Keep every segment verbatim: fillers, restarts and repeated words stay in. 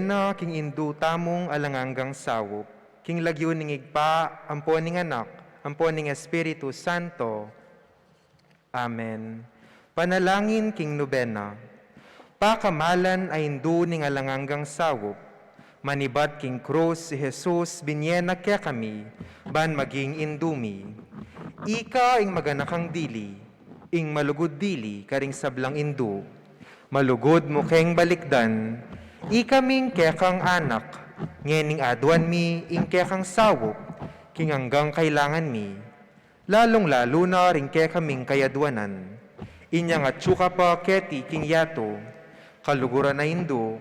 Na king Indu tamung alang anggang saup, king lagyu ning Ibpa, ampo ning Anak, ampo ning Espiritu Santo. Amen. Panalangin king nobena. Pakamalan a Indu ning alang anggang saup, manibat king krus i Jesus, binie na kekami ban maging Indu mi. Ika ing maganakang dili, ing malugud dili karing sablang Indu. Malugud mu keng balikdan, ikaming kekang anak, ngening aduan mi ing kekang saup king anggang kailangan mi, lalung-lalu na ring kekaming kayadwanan. Inyang atyu ka pa keti king yatu, kaluguran a Indu,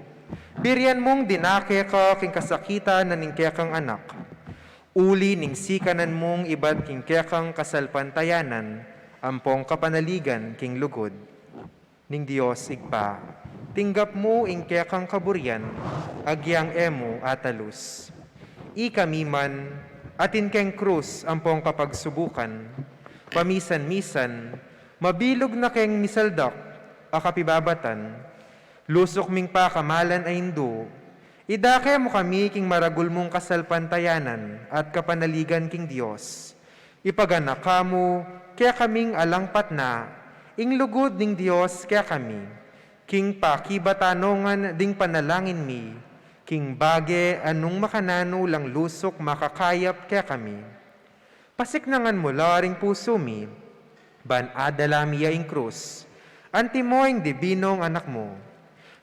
birian mung dinake ka king kasakitan na ning kekang anak. Uli ning sikanan mung ibat king kekang kasalpantayanan ampong kapanaligan king lugud ning Dios Ibpa. Tinggap mu ing kekang kaburian, agyang e mu atalus. Ikami man, atin keng krus ampong kapagsubukan, pamisan-misan, mabilug na keng misaldak a kapibabatan, lusuk ming pakamalan a Indu, idake mu kami king maragul mung kasalpantayanan at kapanaligan king Dios. Ipaganaka mu kekaming alang patna ing lugud ning Dios kekami, king pakibatanongan ding panalangin mi, king bage a nung makananu lang lusuk makakayap kekami. Pasiknangan mu la ring pusu mi, ban adala mi ya ing krus, antimo ing dibinung Anak mu.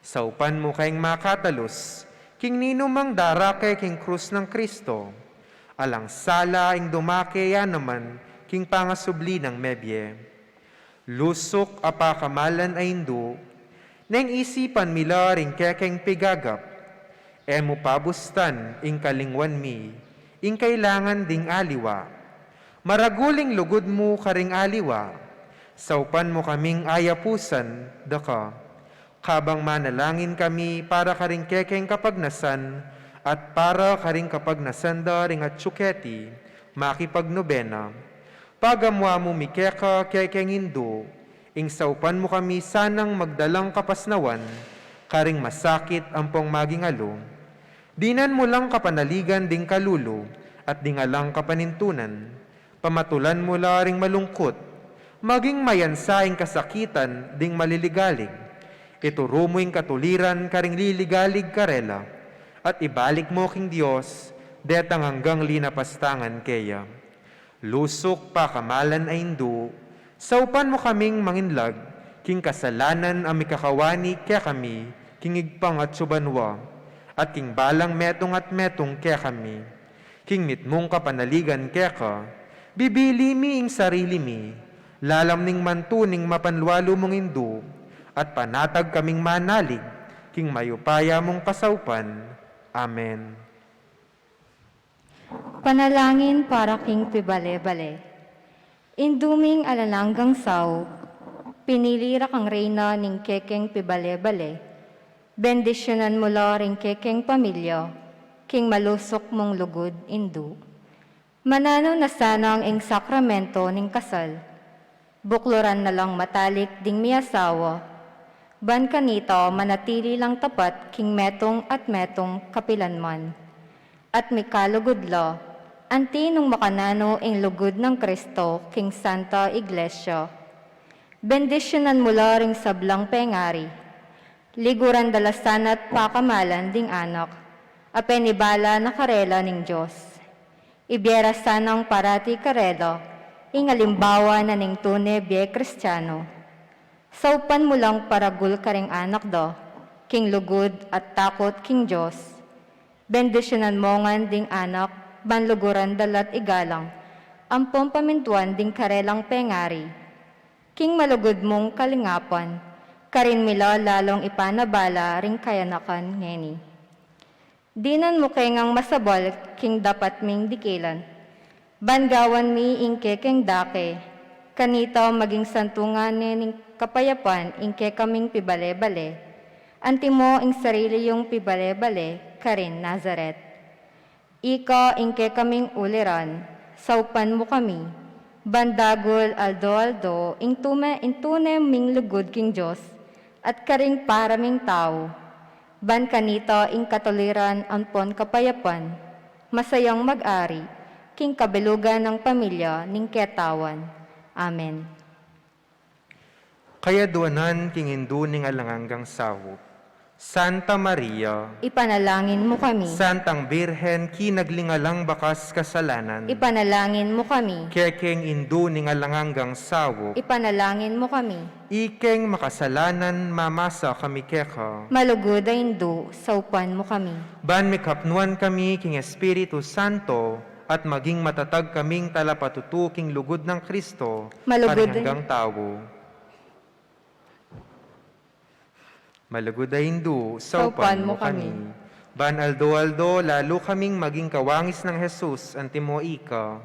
Saupan mu keng makatalus king ninumang darake king krus nang Kristo. Alang sala ing dumake ya naman king pangasubli nang mebie. Lusuk a pakamalan a Indu, neng isipan mi la ring kekeng pigagap, e mu pabustan ing kalingwan mi, ing kailangan ding aliwa. Maragul ing lugud mu karing aliwa, saupan mu kaming ayapusan da ka. Kabang manalangin kami para karing kekeng kapagnasan at para karing kapagnasan da ring atyu keti makipagnobena, pagamua mu mi keka kekeng Indu, ing saupan mu kami sanang magdalang kapasnawan karing masakit ampong maging alu. Dinan mu lang kapanaligan ding kalulu at ding alang kapanintunan. Pamatulan mu la ring malungkut, maging mayansa ing kasakitan ding maliligalig. Ituru mu ing katuliran karing liligalig karela, at ibalik mu king Dios detang anggang linapastangan keya. Lusuk pakamalan a Indu, saupan mu kaming manginlag king kasalanan a mikakawani kekami king Ibpang atsu banua, at king balang metung at metung kekami. King mitmung kapanaligan keka, bibili mi ing sarili mi, lalam ning mantu ning mapanlualu mung Indu, at panatag kaming manalig king mayupaya mung kasaupan. Amen. Panalangin para king pibale-bale. Indu ming alang anggang saup, pinili ra kang reyna ning kekeng pibale-bale. Bendisyunan mu la ring kekeng pamilya, king malusuk mung lugud Indu. Mananu na sanang ing sakramento ning kasal. Bukluran na lang matalik ding miasawa. Ban kanita manatili lang tapat king metung at metung kapilanman. At mikalugud la, anti nung makananu ing lugud nang Kristo king Santa Iglesia. Bendisyunan mu la ring sablang pengari. Liguran da la sana't pakamalan ding anak, a penibala na karela ning Dios. Ibie ra sanang parati karela, ing alimbawa na ning tune bie Kristiano. Saupan mu lang paragul karing anak da, king lugud at takut king Dios. Bendisyunan mu ngan ding anak, ban luguran da la't igalang, ampong pamintuan ding karelang pengari. King malugud mung kalingapan, karin mi la lalung ipanabala ring kayanakan ngeni. Dinan mu ke ngang masabal king dapat ming dikilan. Ban gawan mi ing kekeng dake, kanita maging santungan ne ning kapayapan ing kekaming pibale-bale, antimo ing sarili yung pibale-bale karin Nazaret. Ika ing kekaming uliran, saupan mu kami, ban dagul aldo-aldo ing tume, ing tune ming lugud king Dios, at karing para ming tau. Ban kanita ing katuliran ampon kapayapan, masayang mag-ari, king kabilugan nang pamilya ning ketawan. Amen. Kayadwanan king Indu ning Alang Anggang Saup. Santa Maria, ipanalangin mu kami. Santang Birhen, kinagling alang bakas kasalanan, ipanalangin mu kami. Kekeng Indu ning Alang Anggang Saup, ipanalangin mu kami. Ikeng makasalanan, mamasa kami keka. Malugud a Indu, saupan mu kami. Ban mikapnuan kami king Espiritu Santo, at maging matatag kaming talapatutu king lugud nang Kristo, malugud a karing anggang tau. Malugud a Indu, saupan mu kami. Ban aldo-aldo, lalu kaming maging kawangis nang Jesus, antimo ika.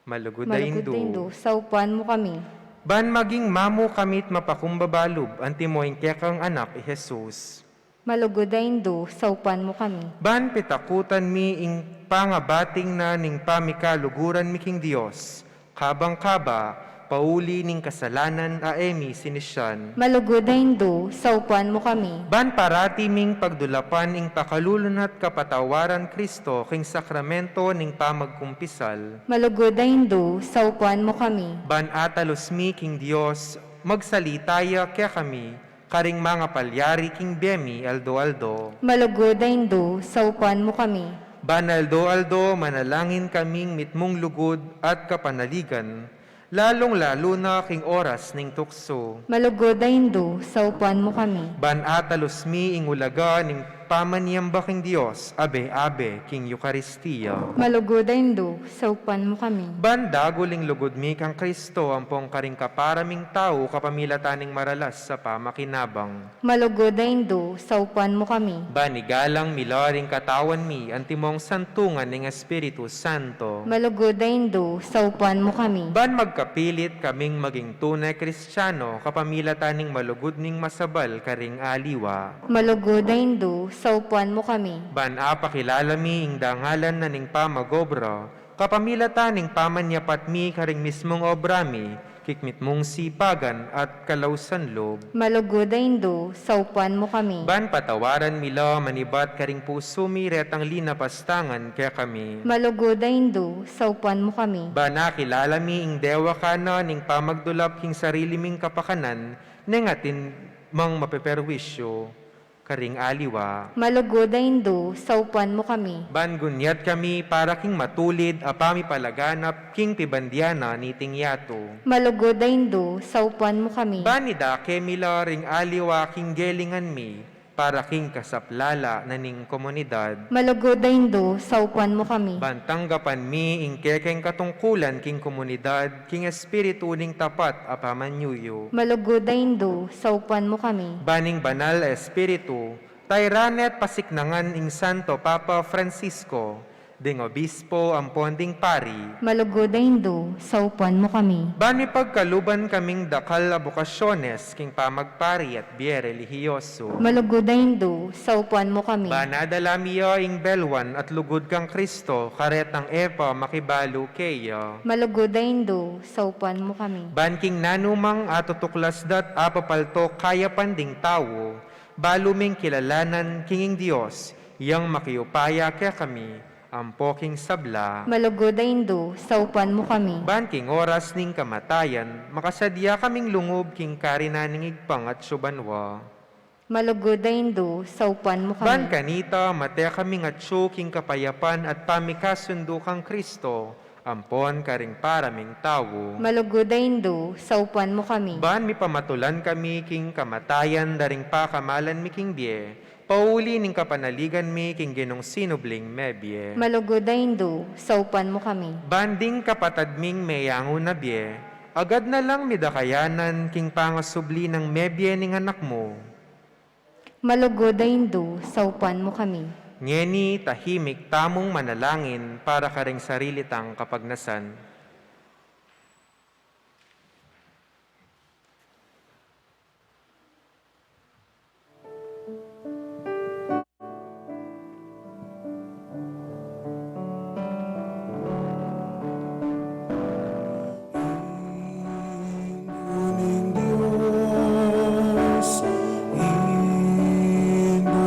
Malugud a Indu, saupan mu kami. Ban maging mamu kami't mapakumbaba lub, antimo ing kekang Anak, i Jesus. Malugud a Indu, saupan mu kami. Ban pitakutan mi ing pangabating na ning pamikaluguran mi king Dios, kabang kaba, pauli ning kasalanan a e mi sinisian. Malugud a Indu, saupan mu kami. Ban parati ming pagdulapan ing pakalulu na't kapatawaran Kristo king sakramento ning pamagkumpisal. Malugud a Indu, saupan mu kami. Ban atalus mi king Dios, magsalita ya kekami, karing mangapalyari king bie mi aldo-aldo. Malugud a Indu, saupan mu kami. Ban aldo-aldo, manalangin kaming mitmung lugud at kapanaligan, lalung-lalu na king oras ning tuksu. Malugud a Indu, saupan mu kami. Ban atalus mi ing ulaga ning pamanyamba king Dios, abe-abe king Eukaristia. Malugud a Indu, saupan mu kami. Ban dagul ing lugud mi kang Kristo, ampong karing kapara ming tau kapamilatan ning maralas a pamakinabang. Malugud a Indu, saupan mu kami. Ban igalang mi la ring katawan mi, antimong santungan ning Espiritu Santo. Malugud a Indu, saupan mu kami. Ban magkapilit kaming maging tune Kristiano, kapamilatan ning malugud ning masabal karing aliwa. Malugud a Indu, saupan mu kami. Ban apakilala mi ing dangalan na ning pamag-obra, kapamilatan ning pamanyapat mi karing mismung obra mi, kikmitmung sipagan at kalausan lub. Malugud a Indu, saupan mu kami. Ban patawaran mi la manibat karing pusu mi retang linapastangan kekami. Malugud a Indu, saupan mu kami. Ban akilala mi ing dewakan na ning pamagdulap king sarili ming kapakanan, neng atin mang mapeperwisyu karing aliwa. Malugud a Indu, saupan mu kami. Ban gunyat kami para king matulid a pamipalaganap king pibandian na niting yatu. Malugud a Indu, saupan mu kami. Ban idake mi la ring aliwa king gelingan mi, para king kasaplala na ning komunidad. Malugud a Indu, saupan mu kami. Ban tanggapan mi ing kekeng katungkulan king komunidad, king espiritu ning tapat a pamanyuyu. Malugud a Indu, saupan mu kami. Ban ing Banal a Espiritu, tairan at pasiknangan ing Santo Papa Francisco, ding obispo ampon ding pari. Malugud a Indu, saupan mu kami. Ban mipagkaluban kaming dakal a bokasyones king pamagpari at bie relihiyoso. Malugud a Indu, saupan mu kami. Ban adala mi ya ing belwan at lugud kang Kristo, karetang e pa makibalu keya. Malugud a Indu, saupan mu kami. Ban king nanumang atutuklas da't apapaltok kayapan ding tau, balu ming kilalanan king ing Dios, yang makiupaya kekami, ampo king sabla. Malugud a Indu, saupan mu kami. Ban king oras ning kamatayan, makasadya kaming lungub king karinan ning Ibpang atsu banua. Malugud a Indu, saupan mu kami. Ban kanita, mate kaming atsu king kapayapan at pamikasundu kang Kristo, ampon karing para ming tau. Malugud a Indu, saupan mu kami. Ban mipamatulan kami king kamatayan da ring pakamalan mi king bie, pauli ning kapanaligan mi king Ginung sinubling mebie. Malugud a Indu, saupan mu kami. Ban ding kapatad ming meyangu na bie, agad na lang midakayanan king pangasubli nang mebie ning Anak mu. Malugud a Indu, saupan mu kami. Ngeni tahimik tamung manalangin para karing sarili tang kapagnasan. Indu ning Dios, Indu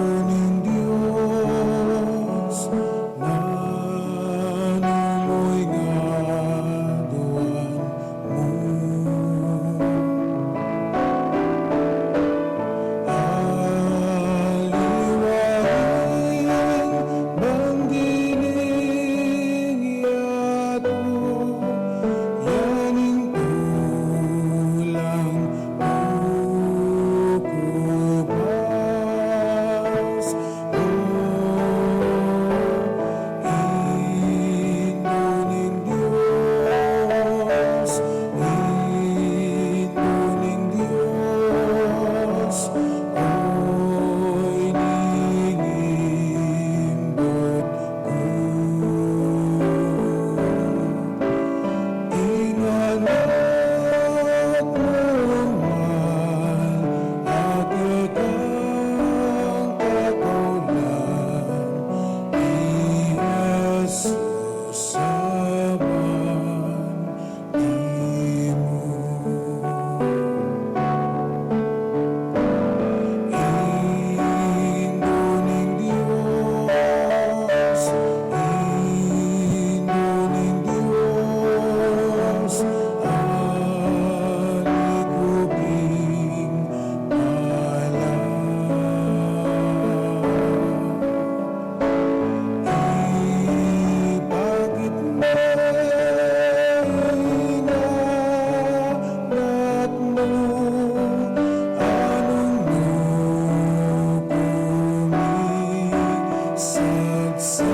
Sagsado,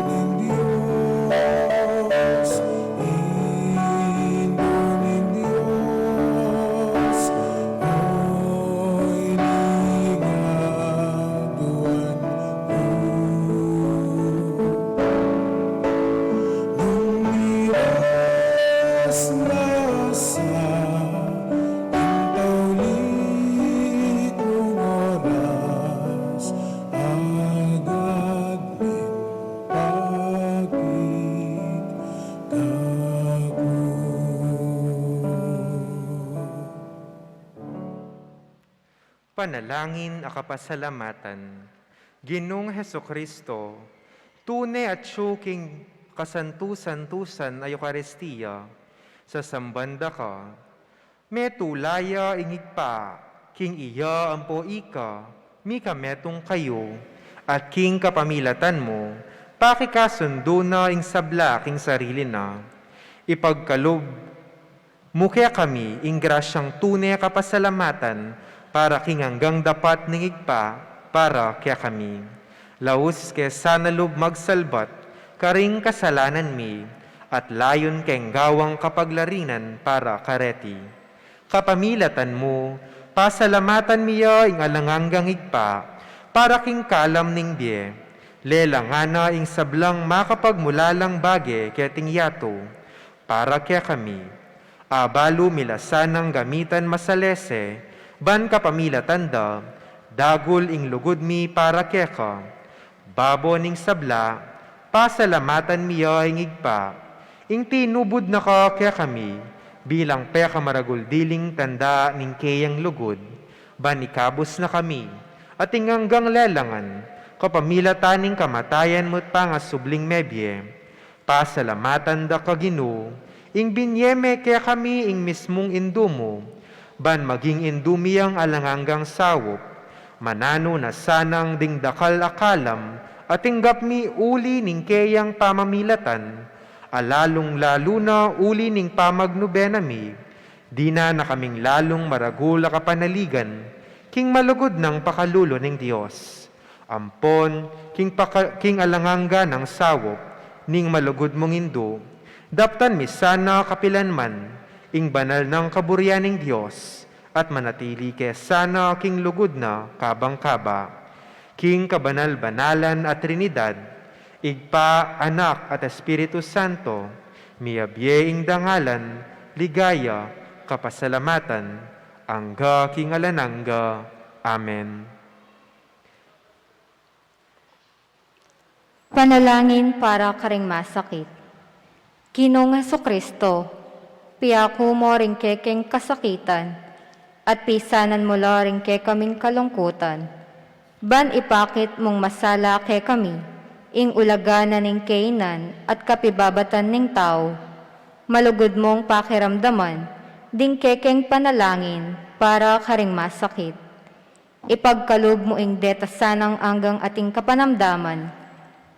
Indu ning Dios, Indu ning Dios, oy, ligatuan ku. Nung miras na sa ing tauli kung oras, agad limpapit ka ku. Panalangin a kapasalamatan. Ginung Jesucristo, tune atyu king kasantu-santusan a Eukaristia, sasamban da ka, metula ya ing Ibpa, king iya ampo ika, mikametung kayu, at king kapamilatan mu, pakikasundu na ing sabla king sarili na. Ipagkalub mu kekami ing grasyang tune kapasalamatan para king anggang dapat ning Ibpa para kekami. Laus ke sana lub magsalbat karing kasalanan mi at layun keng gawang kapaglarinan para kareti. Kapamilatan mu, pasalamatan mi ya ing alang anggang Ibpa para king kalam ning bie. Lelangan na ing sablang makapagmulalang bage keting yatu para kekami. Abalu mi la sanang gamitan masalese, ban kapamilatan da, dagul ing lugud mi para keka. Babo ning sabla, pasalamatan mi ya ing Ibpa, ing tinubud na ka kekami, bilang pekamaragul diling tanda ning keyang lugud, ban ikabus na kami, at ing anggang lelangan, kapamilatan ning kamatayan mu't pangasubling mebie. Pasalamatan da ka, Ginu, ing binie me kekami ing mismung Indu mu, ban maging Indu mi yang alang anggang saup. Mananu na sanang ding dakal a kalam a tinggap mi uli ning keyang pamamilatan, a lalung-lalu na uli ning pamagnubena mi, dinan na kaming lalung maragul a kapanaligan king malugud nang pakalulu ning Dios. Ampon, king paka-, king alang angga nang saup ning malugud mung Indu, daptan mi sana kapilan man ing banal nang kaburian ning Dios, at manatili ke sana king lugud na kabang kaba. King kabanal-banalan a Trinidad, Ibpa, Anak, at Espiritu Santo, miyabie ing dangalan, ligaya, kapasalamatan, angga king alang angga. Amen. Panalangin para karing masakit. Ginung Jesucristo, piyaku mu ring kekeng kasakitan, at pisanan mu la ring kekaming kalungkutan, ban ipakit mung masala kekami ing ulaga na ning kainan at kapibabatan ning tau. Malugud mung pakiramdaman ding kekeng panalangin para karing masakit. Ipagkalub mu ing deta sanang anggang ating kapanamdaman,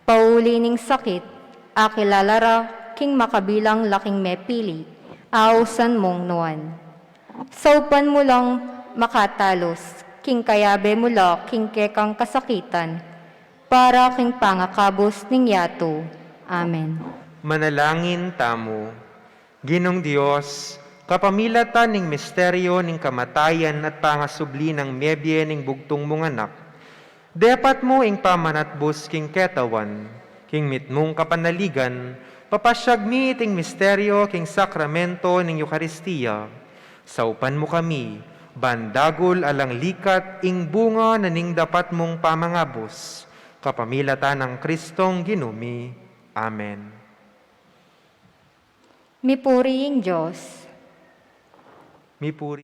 pauli ning sakit, akilala ra king makabilang laking mepili, ausan mung nuan. Saupan mu lang makatalus, king kayabe mu la king kekang kasakitan, para king pangakabus ning yatu. Amen. Manalangin tamu. Ginung Dios, kapamilatan ning misteryo ning kamatayan at pangasubli nang mebie ning bugtung mung Anak, depat mu ing pamanatbus king ketawan, king mitmung kapanaligan, papasyag mi iting misteryo king sakramento ning Eukaristia. Saupan mu kami, ban dagul alang likat ing bunga na ning dapat mung pamangabus, kapamilatan nang Kristong Ginu mi. Amen. Mipuri ing Dios. Mipuri.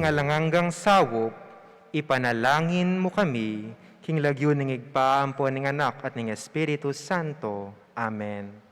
alang anggang saup, ipanalangin mu kami, king lagyu ning Ibpa, ampo ning Anak, at ning Espiritu Santo. Amen.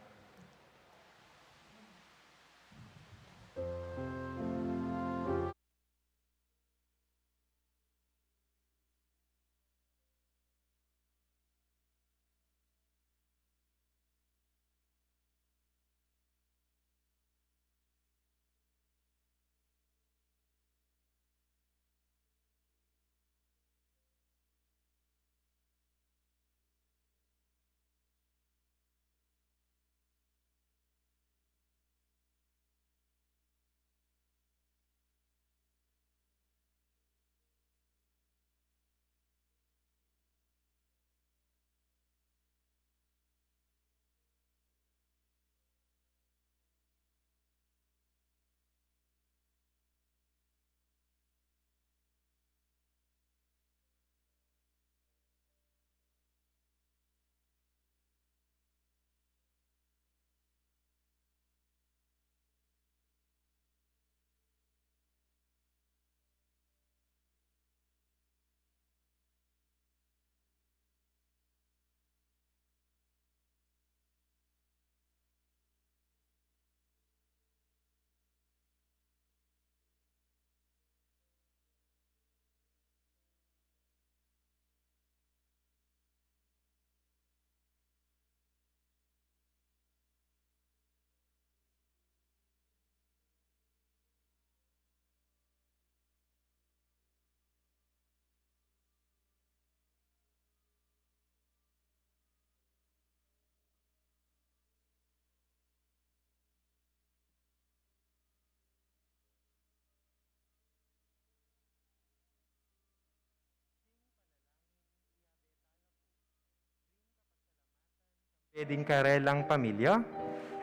Ding karelang pamilya,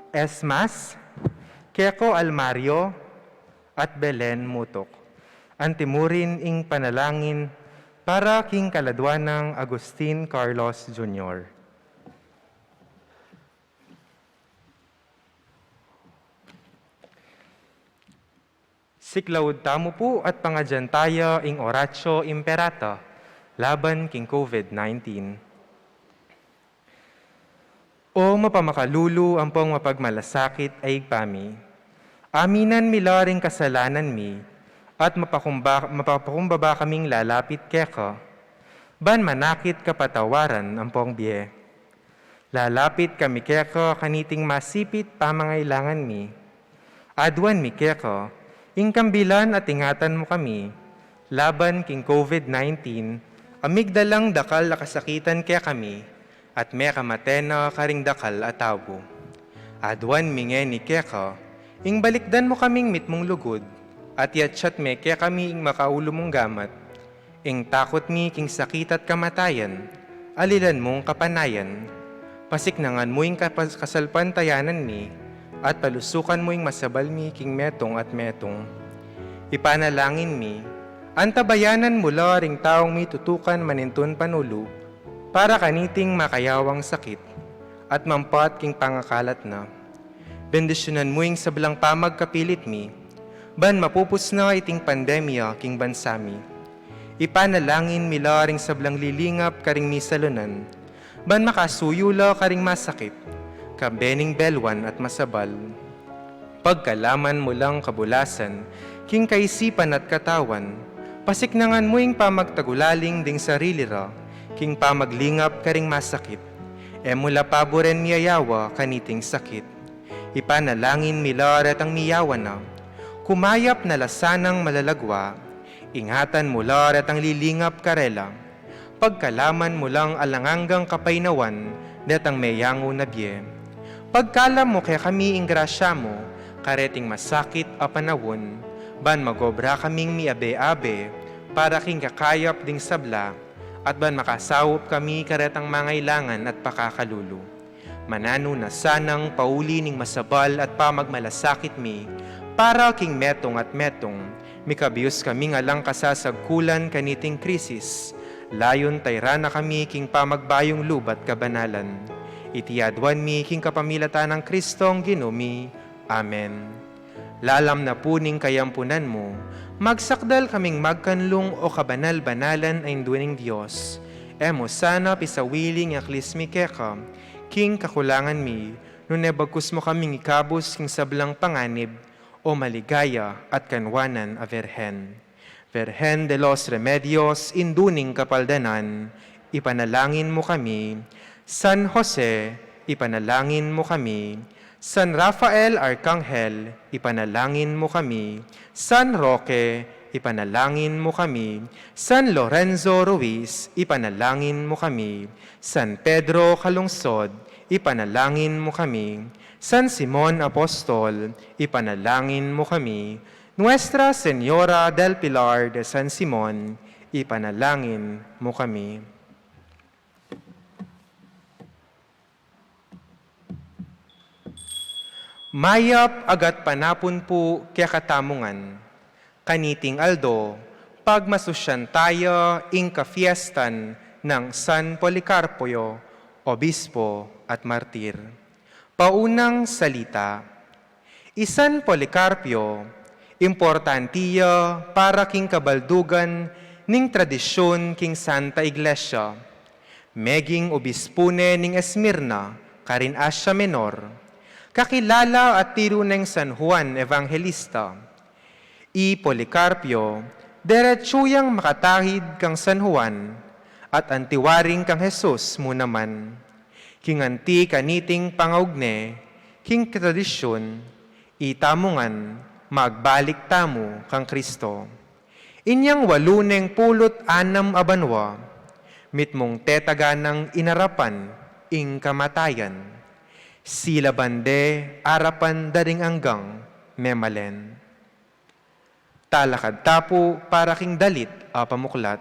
Esmas, Keko Almario, at Belen Mutok. Antimurin ing panalangin para king kaladwa nang Agustin Carlos Junior. Siklaud tamu pu at pangadyan taya ing Oratio Imperata laban king COVID nineteen. O mapamakalulu ampong mapagmalasakit a Ibpa mi, aminan mi la ring kasalanan mi at mapakumba-, mapapakumbaba kaming lalapit keka, ban manakit kapatawaran ampong bie. Lalapit kami keka kaniting masipit pamangailangan mi. Aduan mi keka ing kambilan at ingatan mu kami laban king COVID nineteen a migdalang dakal a kasakitan kekami at mekamate na karing dakal a tau. Aduan mi ngeni keka ing balikdan mu kaming mitmung lugud at yatsat me kekami ing makaulu mung gamat. Ing takut mi king sakit at kamatayan, alilan mung kapanayan. Pasiknangan mu ing kapas-, kasalpantayanan mi, at palusukan mu ing masabal mi king metung at metung. Ipanalangin mi, antabayanan mu la ring taung mitutukan manintun panulu, para kaniting makayawang sakit, at mampat king pangakalat na. Bendisyunan mu ing sablang pamagkapilit mi, ban mapupus na iting pandemya king bansa mi. Ipanalangin mi la ring sablang lilingap karing misalunan, ban makasuyu la karing masakit, kambe ning belwan at masabal. Pagkalaman mu lang kabulasan, king kaisipan at katawan, pasiknangan mu ing pamagtagulaling ding sarili ra, king pamaglingap karing masakit. E mu la paburen miyayawa kaniting sakit. Ipanalangin mi la retang miyawa na, kumayap na la sanang malalagwa, ingatan mu la retang lilingap karela, pagkalaman mu lang alang anggang kapaynawan detang meyangu na bie. Pagkalam mu kekami ing grasya mu, kareting masakit a panaun, ban magobra kaming miabe-abe, para king kakayap ding sabla, at ban makasaup kami karetang mangailangan at pakakalulu. Mananu na sanang pauli ning masabal at pamagmalasakit mi, para king metung at metung, mikabius kaming alang kasasagkulan kaniting krisis, layun tayran na kami king pamagbayung lub at kabanalan. Iti aduan mi king kapamilatan nang Kristong Ginu mi. Amen. Lalam na pu ning kayampunan mu, magsakdal kaming magkanlung, o kabanal-banalan a Indu ning Dios. E mu sana pisawili ing aklis mi keka, king kakulangan mi, nune bagkus mu kaming ikabus king sablang panganib, o maligaya at kanwanan a Virgen. Virgen de los Remedios, Indu ning Kapaldanan, ipanalangin mu kami. San Jose, ipanalangin mu kami. San Rafael Arkanghel, ipanalangin mu kami. San Roque, ipanalangin mu kami. San Lorenzo Ruiz, ipanalangin mu kami. San Pedro Calungsod, ipanalangin mu kami. San Simon Apostol, ipanalangin mu kami. Nuestra Señora del Pilar de San Simon, ipanalangin mu kami. Mayap a gatpanapun pu kekatamu ngan. Kaniting aldo, pagmasusyan taya ing kafiestan nang San Policarpio, obispo at martir. Paunang salita. I San Policarpio, importante ya para king kabaldugan ning tradisyun king Santa Iglesia. Meging obispu ne ning Esmirna, karin Asia Menor. Kakilala at tiru neng San Juan Evangelista. I Policarpio, deretsu yang makatahid kang San Juan, at antiwaring kang Jesus mu naman. King anti kaniting pangaugne, king tradisyun, itamu ngan magbalik tamu kang Kristo. Inyang walu neng pulu't anam a banua, mitmung tetaganang inarapan ing kamatayan. Sila bande arapan da ring anggang memalen. Talakad ta pu para king dalit a pamuklat.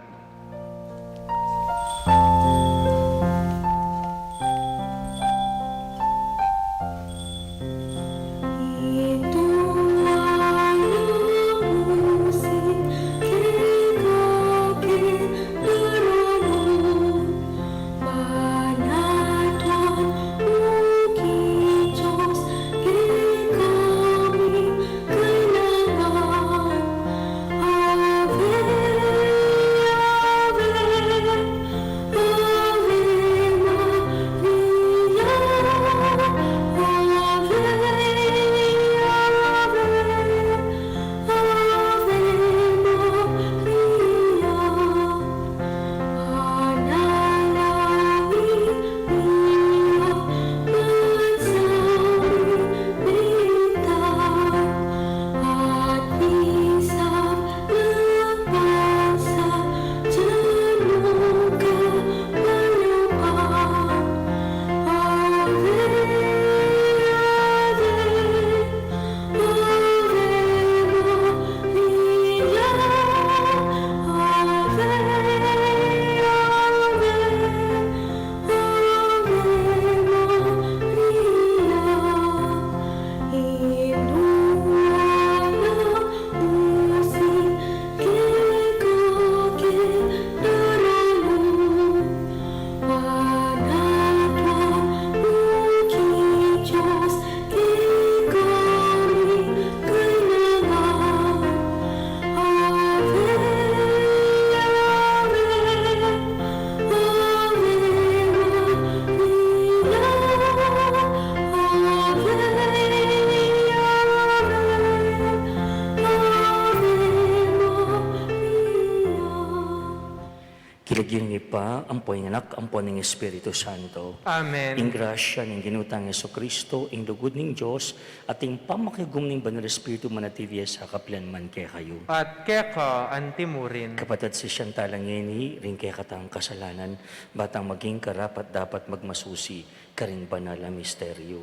King lagyu ning Ibpa, ampo ning Anak, ampo ning Espiritu Santo. Amen. Ing grasya ning Ginu tang Jesucristo, ing lugud ning Dios, at ing pamakiagum ning Banal Espiritu manatili ya sa kapilan man kekayu. At keka antimurin. Kapatad, sisian tala ngeni ring kekatang kasalanan, ba tang maging karapat-dapat magmasusi karing banal a misteryu.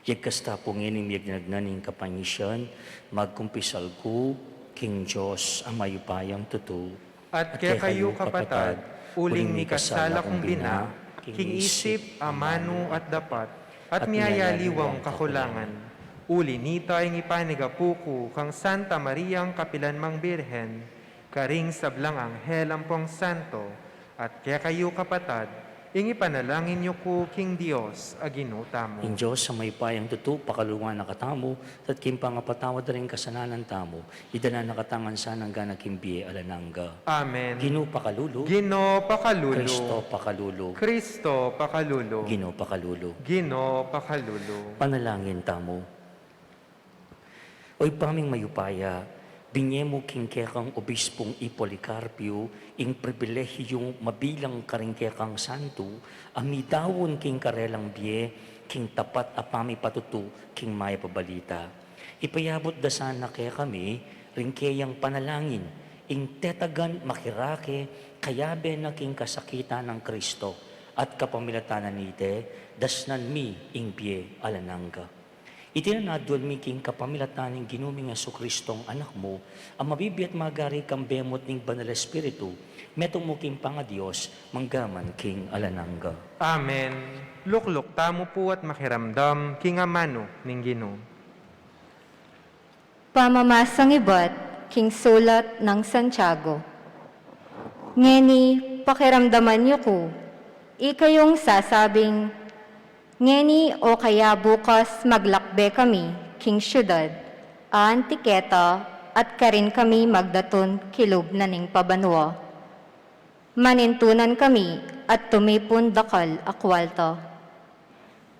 Yagkas ta pu ngeni ning miyagnan ning kapanyisian, magkumpisal ku king Dios a mayupayang tutu. At kekayu, kapatad, uling mikasala kung bina, king isip, amanu, at dapat, at miyayaliwang kakulangan. Uli nita ing ipanigapu ku kang Santa Mariang kapilan mang Birhen, karing sablang anghel ampong santo, at kekayu, kapatad, Ing ipanalangin yu ku king Dios a Ginu tamu. Ing Dios a mayupayang tutu, pakalulwan na katamu, at king pangapatawad da ring kasalanan tamu, idala na katamu ngan sana ngana king bie alang angga. Amen. Ginu pakalulu. Ginu pakalulu. Kristo pakalulu. Kristo pakalulu. Ginu pakalulu. Ginu pakalulu. Panalangin tamu. O Ibpa ming mayupaya, binie mu king kekang Obispung i Policarpio ing pribilehiyung mabilang karing kekang santu a midaun king karelang bie king tapat a pamipatutu king mayap a balita. Ipayabut da sana kekami ring keyang panalangin, ing tetagan makirake kayabe na king kasakitan nang Kristo, at kapamilatan na nite, dasnan mi ing bie alang angga. Iti na aduan mi king kapamilatan ning Ginu ming Jesucristong Anak mu, a mabibie at magari kambe mu at ning Banal Espiritu, metung mu king pangaDios, mangga man king alang angga. Amen. Lukluk tamu pu at makiramdam king amanu ning Ginu. Pamamasang ibat king sulat nang Santiago. Ngeni, pakiramdaman yu ku, ikayung sasabing, "Ngeni o kaya bukas maglakbe kami king siudad a Antiqueta at karin kami magdatun kilub na ning pabanua. Manintunan kami at tumipun dakal a kualta."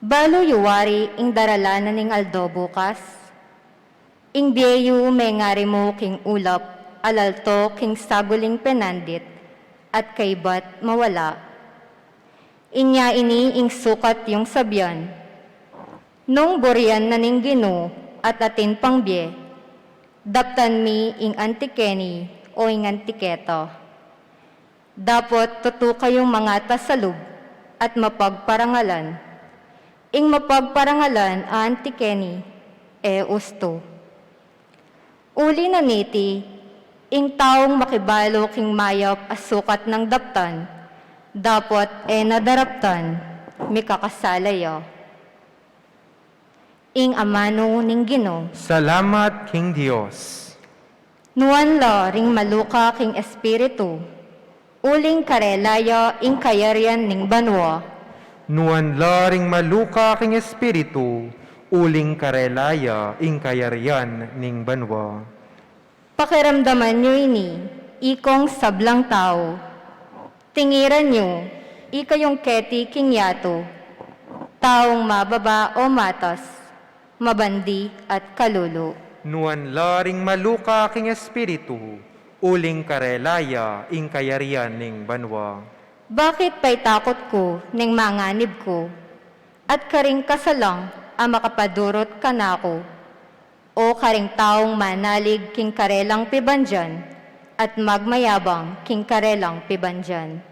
Balu yu wari ing daralan na ning aldo bukas? Ing bie yu mengari mu king ulap a lalto king saguling penandit at kaybat mawala. Inya ini ing sukat yung sabian, nung burian na ning Ginu at atin pang bie, daptan mi ing Antikeni o ing Antiketa. Dapot tutu kayung mangatasalub at mapagparangalan. Ing mapagparangalan a Antikeni, e ustu. Uli na niti, ing taung makibalu king mayap a sukat nang daptan, dapot e na daraptan, mikakasala ya. Ing amanu ning Ginu. Salamat king Dios. Nuan la ring maluka king espiritu, uling karela ya ing kayarian ning banua. Nuan la ring maluka king espiritu, uling karela ya ing kayarian ning banua. Pakiramdaman yu ini, ikong sablang tau. Tingiran yu, ikayung keti king yatu, taung mababa o matas, mabandi at kalulu. Nuan la ring maluka king espiritu, uling karela ya ing kayarian ning banua. Bakit paitakut ku ning manganib ku, at karing kasalang a makapadurut kanaku? O karing taung manalig king karelang pibandian, at magmayabang king karelang pibandian.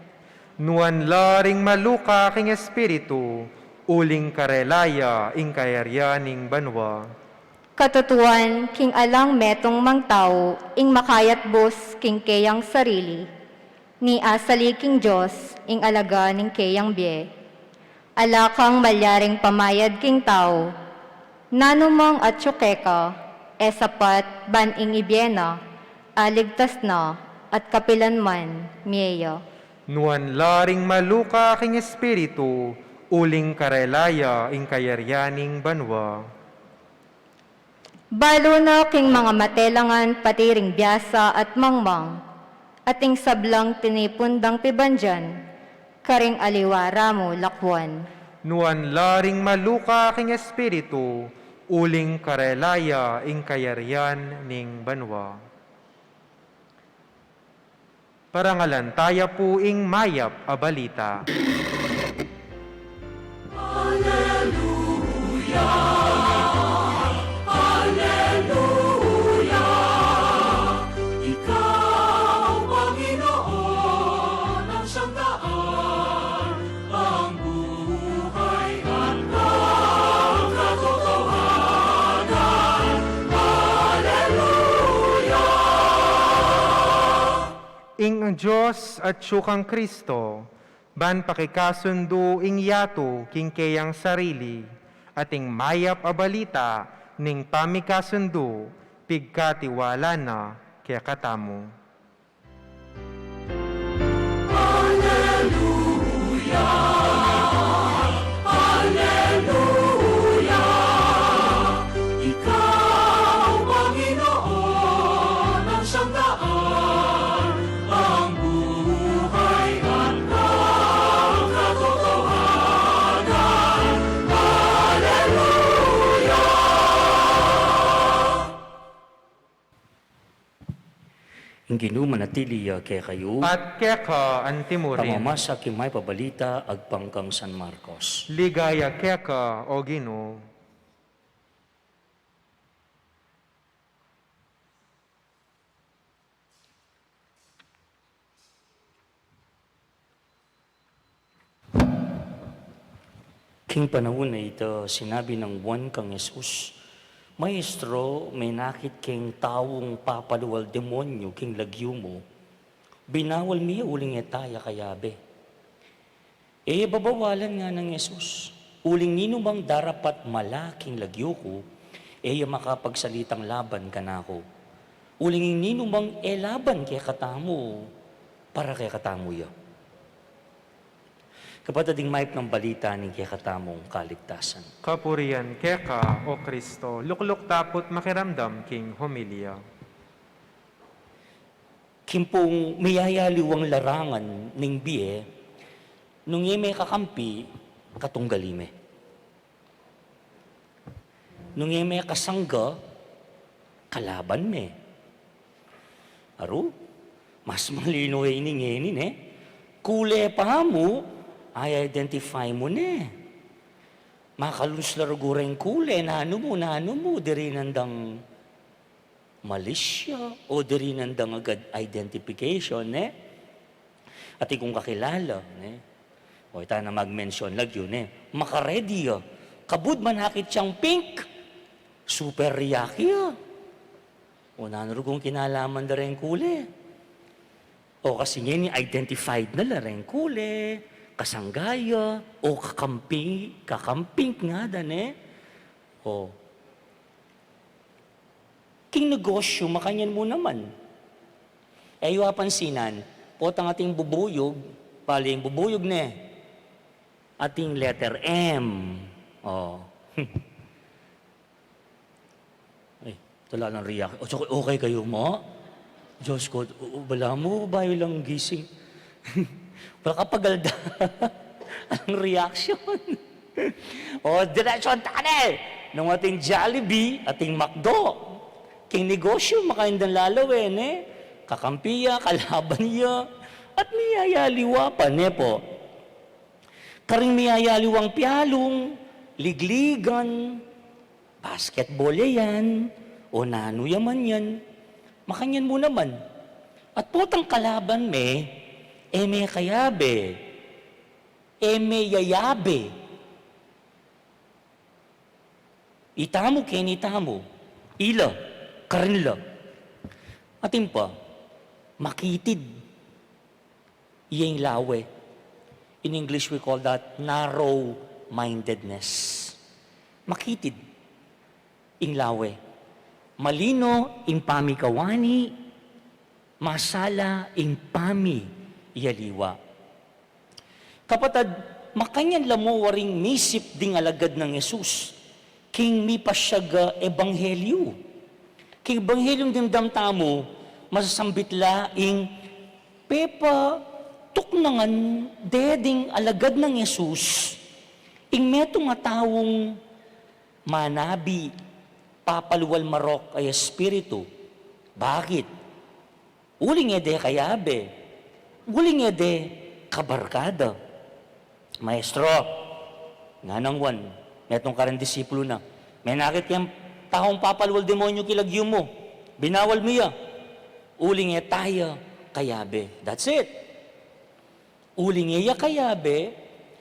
Nuan la ring maluka king espiritu, uling karela ya ing kayarian ning banua. Katutuan, king alang metung mang tau ing makayatbus king keyang sarili, ni asali king Dios ing alaga ning keyang bie. Ala kang malyaring pamayad king tau, nanu mang atyu keka, e sapat ban ing ibie na, aligtas na, at kapilan man, mie ya. Nuan la ring maluka king espiritu, uling karela ya ing kayarian ning banua. Balu na king mangamate la ngan pati ring biasa at mangmang, at ing sablang tinipun dang pibandian, karing aliwa ra mu lakuan. Nuan la ring maluka king espiritu, uling karela ya ing kayarian ning banua. Parangalan taya pu ing mayap a balita. Aleluya, aleluya, ikaw, Panginoon, ang siyang daan, ang buhay at ang katotohanan. Aleluya! Ing Dios atyu kang Kristo, ban pakikasundu ing yatu king keyang sarili, at ing mayap a balita ning pamikasundu, pigkatiwala na kekatamu. Aleluya! Ikaw, Panginoon, ang siyang daan, ang buhay at ang katotohanan. Aleluya! Ing Ginu manatili ya kekayu. At keka antimurin. Pamamasa king Mayap a Balita agpang kang San Marcos. Ligaya keka, O Ginu. King panaun a ita, sinabi nang Juan kang Jesus, "Maestro, menakit keng taung papalual demonyu king lagyu mu, binawal mi ya uling e taya kayabe." "E ya babawalan," ngana nang Jesus, "uling ninumang darapat mala king lagyu ku, e ya makapagsalitang laban kanaku. Uling ing ninumang e laban kekatamu, para kekatamu ya." Kapatad, ing Mayap a Balita ning kekatamung kaligtasan. Kapurian keka, O Kristo. Lukluk ta pu't makiramdam king homilya. King pung miyayaliwang larangan ning bie, nung e me kakampi, katunggali me. Nung e me kasangga, kalaban me. Aru, mas malino ini ngeni, ne? Kule pa mu, i-identify mu ne. Makalus la rugu reng kule, nanu mu, nanu mu, dirinan dang malisya, o dirinan dang agad identification, ne? Atin kung kakilala, ne? O, ita na mag-mention lagyu, ne? Makaredi ya. Kabud manakit yang pink, super react ya. O, nanu rugung kinalaman da reng kule? O, kasi ngeni identified na la reng kule, kasangga ya, o kakampi, kakamping ngada, ne? O. King negosyu, makanyan mu naman. E yu apansinan, potang ating bubuyug, bale ing bubuyug, ne? Ating letter M. O. Ay, talagang react. O, tsaka okay kayu mu? Diyos ku, o, bala mu, bayu lang gising. Wala ka pagalda. Ang reaction. O, diretsyon ta ne. Nung ating Jollibee, ating McDo. King negosyu, makanyan dang lalawen, e. Kakampi ya, kalaban ya. At miyayaliwa pa, ne po? Karing miyayaliwang pialung, ligligan, basketball ya yan, o nanu ya man yan, makanyan mu naman. At potang kalaban me, e me kayabe, e me yayabe. Itamu keni tamu, ila, karin la. Atin pa, makitid. Iya ing lawe. In English, we call that narrow-mindedness. Makitid ing lawe. Malino ing pamikawani, masala ing pamiyaliwa. Kapatad, makanyan la mu waring misip ding alagad nang Jesus king mipasyag a ebanghelyu. King ebanghelyu dimdam tamu, masasambit la ing pepatuknangan de ding alagad nang Jesus ing metung a taung manabi, papalual marok a espiritu. Bakit? Uling e de kayabe, uling e de kabarkada. "Maestro," nganang Juan, metung kareng disipulu na, "menakit keng taung papalual demonyu king lagyu mu, binawal mi ya, uling e taya kayabe." That's it. Uling e ya kayabe,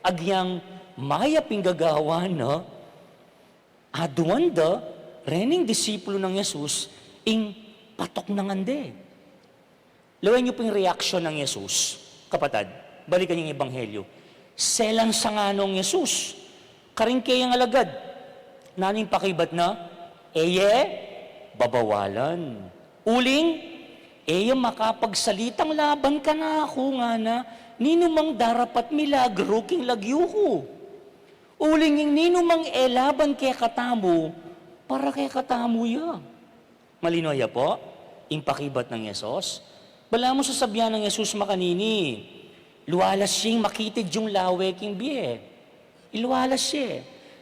agyang mayap ing gagawan na, aduan da rening disipulu nang Jesus ing patuknangan de. Lawen yu pung reaksyon nang Jesus, kapatad, balikan yu ing ebanghelyu. Selan sa nganung Jesus karing keyang alagad. Nanu ing pakibat na? E ye babawalan. Uling e ya makapagsalitang laban kanaku, ngana, Ninumang darapat milagro king lagyu ku. Uling ing ninumang e laban kekatamu, para kekatamu ya. Malino ya pu ing pakibat nang Jesus? Balamu sasabian nang Jesus makanini, lualas ya ing makitid yung lawe king bie. Ilualas ya.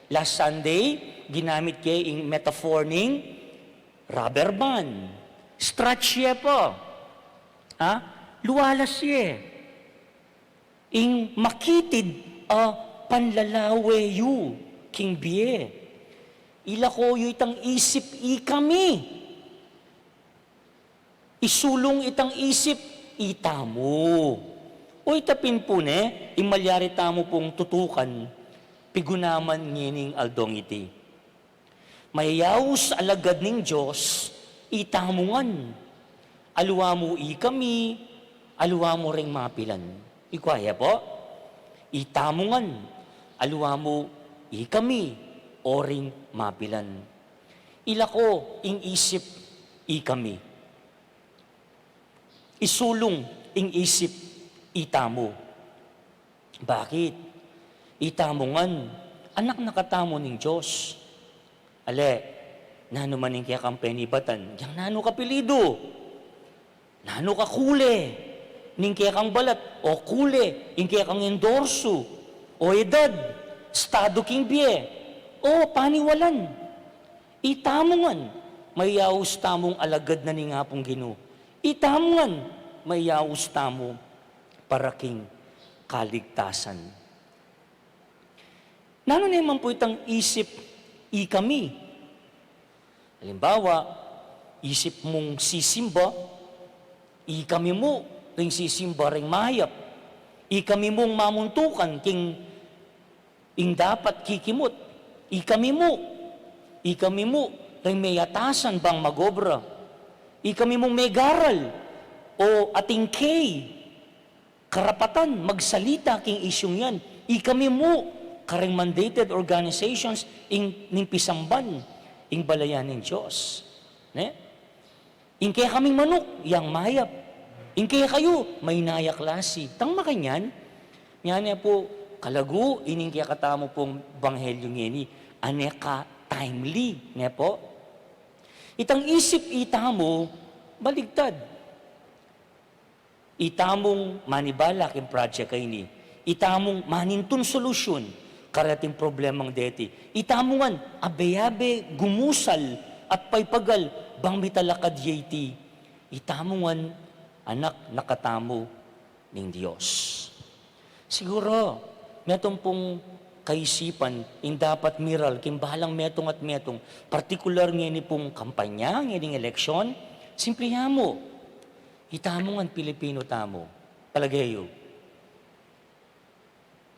Last Sunday, ginamit ke ing metaphor ning rubber band. Stretch ya pu. Ha? Lualas ya. Ing makitid a panlalawe yu king bie. Ilako yu itang isip ikami. Isulung itang isip itamu. O ita pin pu ne, ing malyari tamu pung tutukan, pigunaman ngening aldong iti. Mayayaus alagad ning Dios, itamu ngan. Aliwa mu ikami, aliwa mu ring mapilan. Ikua ya pu, itamu ngan, aliwa mu ikami, o ring mapilan. Ilako ing isip ikami. Isulung ing isip itamu. Bakit? Itamu ngan, anak na katamu ning Dios. Ale, nanu man ing kekang penibatan, yang nanu ka apelyidu, nanu ka kule ning kekang balat, o kule ing kekang endorso, o edad, estadu king bie, o paniwalan. Itamu ngan, mayayaus tamung alagad na ning Apung Ginu. Itamu ngan, mayayaus tamu para king kaligtasan. Nanu ne man pu itang isip ikami? Alimbawa, isip mung sisimba, ikami mu ring sisimba ring mayap. Ikami mung mamuntukan king ing dapat kikimut. Ikami mu, ikami mu ring meyatasan bang magobra. Ikami mung megaral o ating kei karapatan magsalita king isyung yan. Ikami mu karing mandated organizations ing, ning pisamban ing balayan ning Dios. Ne? Ing kekaming manuk, yang mayap. Ing kekayu, mainayak lasi. Tang makanyan, nya ne pu, kalagu ining kekatamu pung ebanghelyu ngeni, ane ka timely, ne pu? Itang isip itamu, baligtad. Itamung manibala king project a ini. Itamung manintun solusyun kareting problemang deti. Itamu ngan abe-abe gumusal at paipagal bang mitalakad ya iti. Itamu ngan anak na katamu ning Dios. Siguru, metung pung kaisipan ing dapat miral king balang metung at metung, partikular ngeni pung kampanya, ngening eleksyon, simple ya mu. Itamu ngan Pilipinu tamu. Palage yu.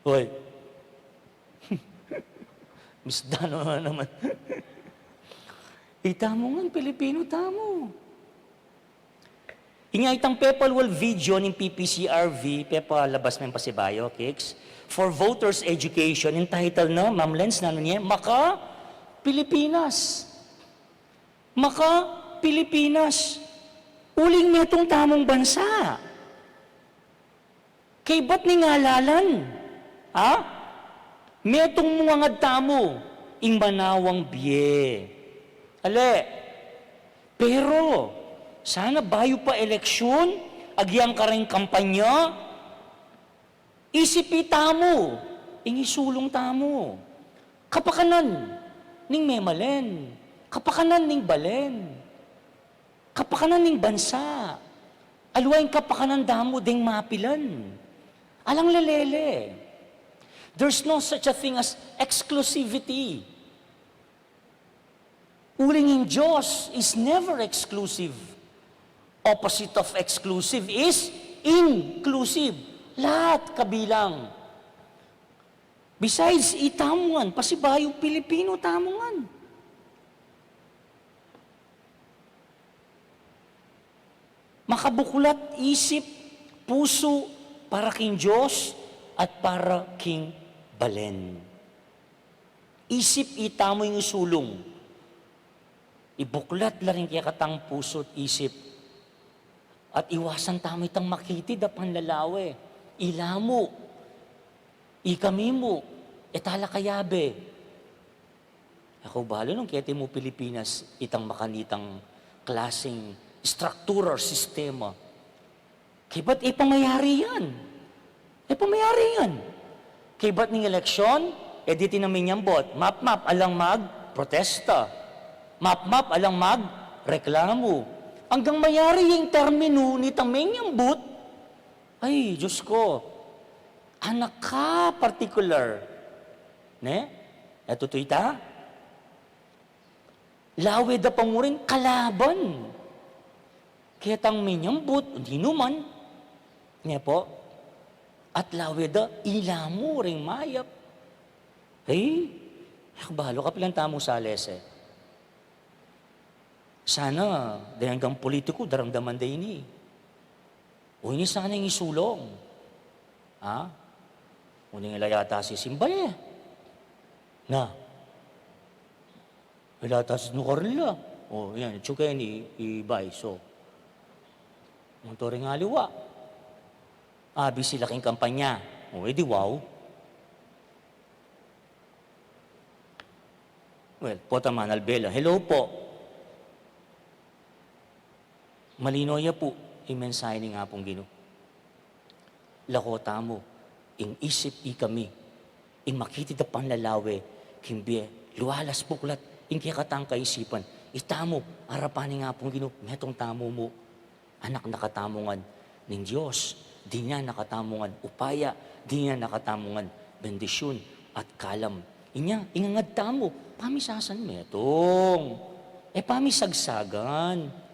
Hoy. Misdan na naman. Itamu ngan Pilipinu tamu. Inya itang pepalwal video ning P P C R V, pepalabas meng pasibayu, Kicks, for voters education, entitled na, Ma'am Lens, nanu ne, Maka Pilipinas. Maka Pilipinas. Uling metung tamung bansa. Kaybat ning ngalalan, ha? Metung mu ngan tamu ing manawang bie. Ale, pero, sana bayu pa eleksyon, agyang kareng kampanya, isipi tamu ing isulung tamu. Kapakanan ning memalen, kapakanan ning balen, kapakanan ning bansa, aliwa ing kapakanan damu deng mapilan. Alang lelele. There's no such a thing as exclusivity. Uling ing Dios is never exclusive. Opposite of exclusive is inclusive. Lahat kabilang. Besides, itamu ngan, pasibayu Pilipinu tamu ngan. Makabuklat isip, pusu, para king Dios at para king balen. Isip itamu ing isulung. Ibuklat la ring kekatang pusu at isip. At iwasan tamu itang makitid a panlalawe. Ila mu, ikami mu, e tala kayabe. E ku balu nung keti mu Pilipinas, itang makanitang klaseng struktura or sistema. Kaybat e pamayari yan. E pamayari yan. Kaybat ning eleksyon, e deti na minyambut. Mapmap, alang magprotesta. Mapmap, alang magreklamu. Anggang mayari yang terminu nitang minyambut, ay, Diyos ko, anak ka partikular. Ne? E tutu ita? Lawe da pa mu rin kalaban ketang minyambut, dinuman. Ne po? At lawe da, ila mu ring mayap. Ay, e ku balu kapilan tamung salese. Sana, deng anggang politiku, daramdaman da ini. O ini sana ing isulung. Ha? O ini ila yata sisimba e. Na. Ila yata sinukarla. O, yan, itsu keni, i Vice, o. Munturing aliwa. Abis la king kampanya. O, e di wow. Well, pota manalbe la. Hello po. Malino ya pu ing mensahe ning Apung Ginu. Lako tamu, ing isip ikami, ing makitid a panlalawe king bie, lualas buklat ing kekatang kaisipan. Itamu, arapan ning Apung Ginu, metung tamu mu. Anak na katamu ngan ning Dios, dinan na katamu ngan upaya, dinan na katamu ngan bendisyun at kalam. Inya, ing angad tamu, pamisasan metung. E pamisagsagan.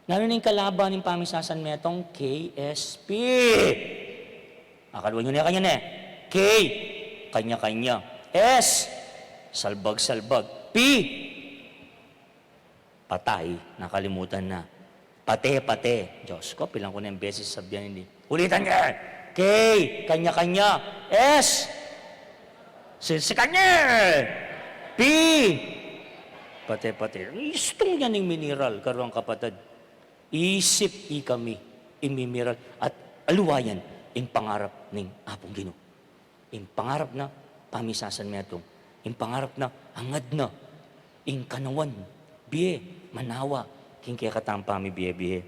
Nanu ning kalaban ning pamisasan metung? K S P. Akaluan yu ne, kanya ne. K, kanya-kanya. S, salbag-salbag. P, patay, nakalimutan na. Pate, pate. Diyos ko, pilan ku neng beses sabian ini. Ulitan ke! K, kanya-kanya. S, silsikan ne! P, pate, pate. Istung yan ing mineral, karuang kapatad. Isip ikami, ing mineral. At aliwa yan, ing pangarap ning Apung Ginu. Ing pangarap na, pamisasan metung. Ing pangarap na, angad na. Ing kanawan, bie, manawa, king kekatang pamibie-bie.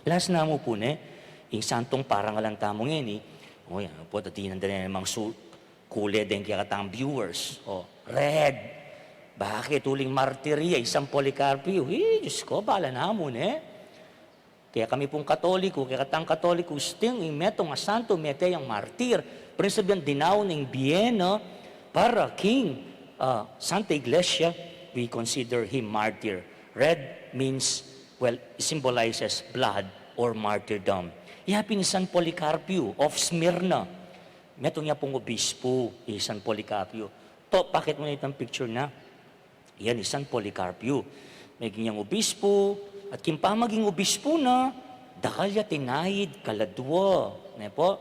Last na mu pu ne, ing santung parangalan tamu ngeni, o yan, pu, tatinan da ne mang su-, kule deng kekatang viewers. O, red. Bakit uling martir ya, i San Policarpio? Hi, Diyos ko, bala na mu ne. Kaya kami pung Katoliko, kaya katang Katoliko, sting ing metung a santo, mete yang martir. Pero ing sabian, dinaun ing bie na para king, ah, Santa Iglesia, we consider him martyr. Red means, well, symbolizes blood or martyrdom. Ya pin i San Policarpio of Smyrna. Metung ya pung obispo, i San Policarpio. To, pakit mu na itang picture na. Yan i San Policarpio. Meging yang obispo, at king pamaging obispo na, dakal ya tinaid kaladua. Ne po?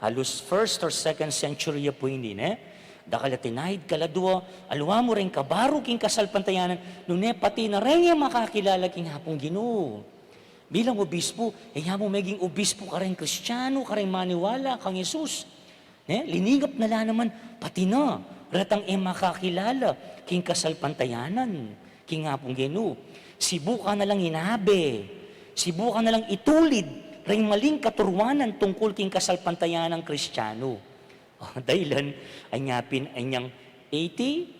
Halus first or second century ya pu ini, ne? Dakal ya tinaid kaladua, aliwa mu reng kabaru king kasalpantayanan, nune pati na reng e makakilala king Apung Ginu. Bilang obispo, e ya mu meging obispo kareng Kristiano, kareng maniwala kang Jesus. Ne? Liningap na la naman, pati na retang e makakilala king kasalpantayanan, king Apung Ginu. Sibukan na lang inabe, sibukan na lang itulid reng maling katuruanan tungkul king kasalpantayanan Kristiano. O, dahilan, anya pin, anyang eighty,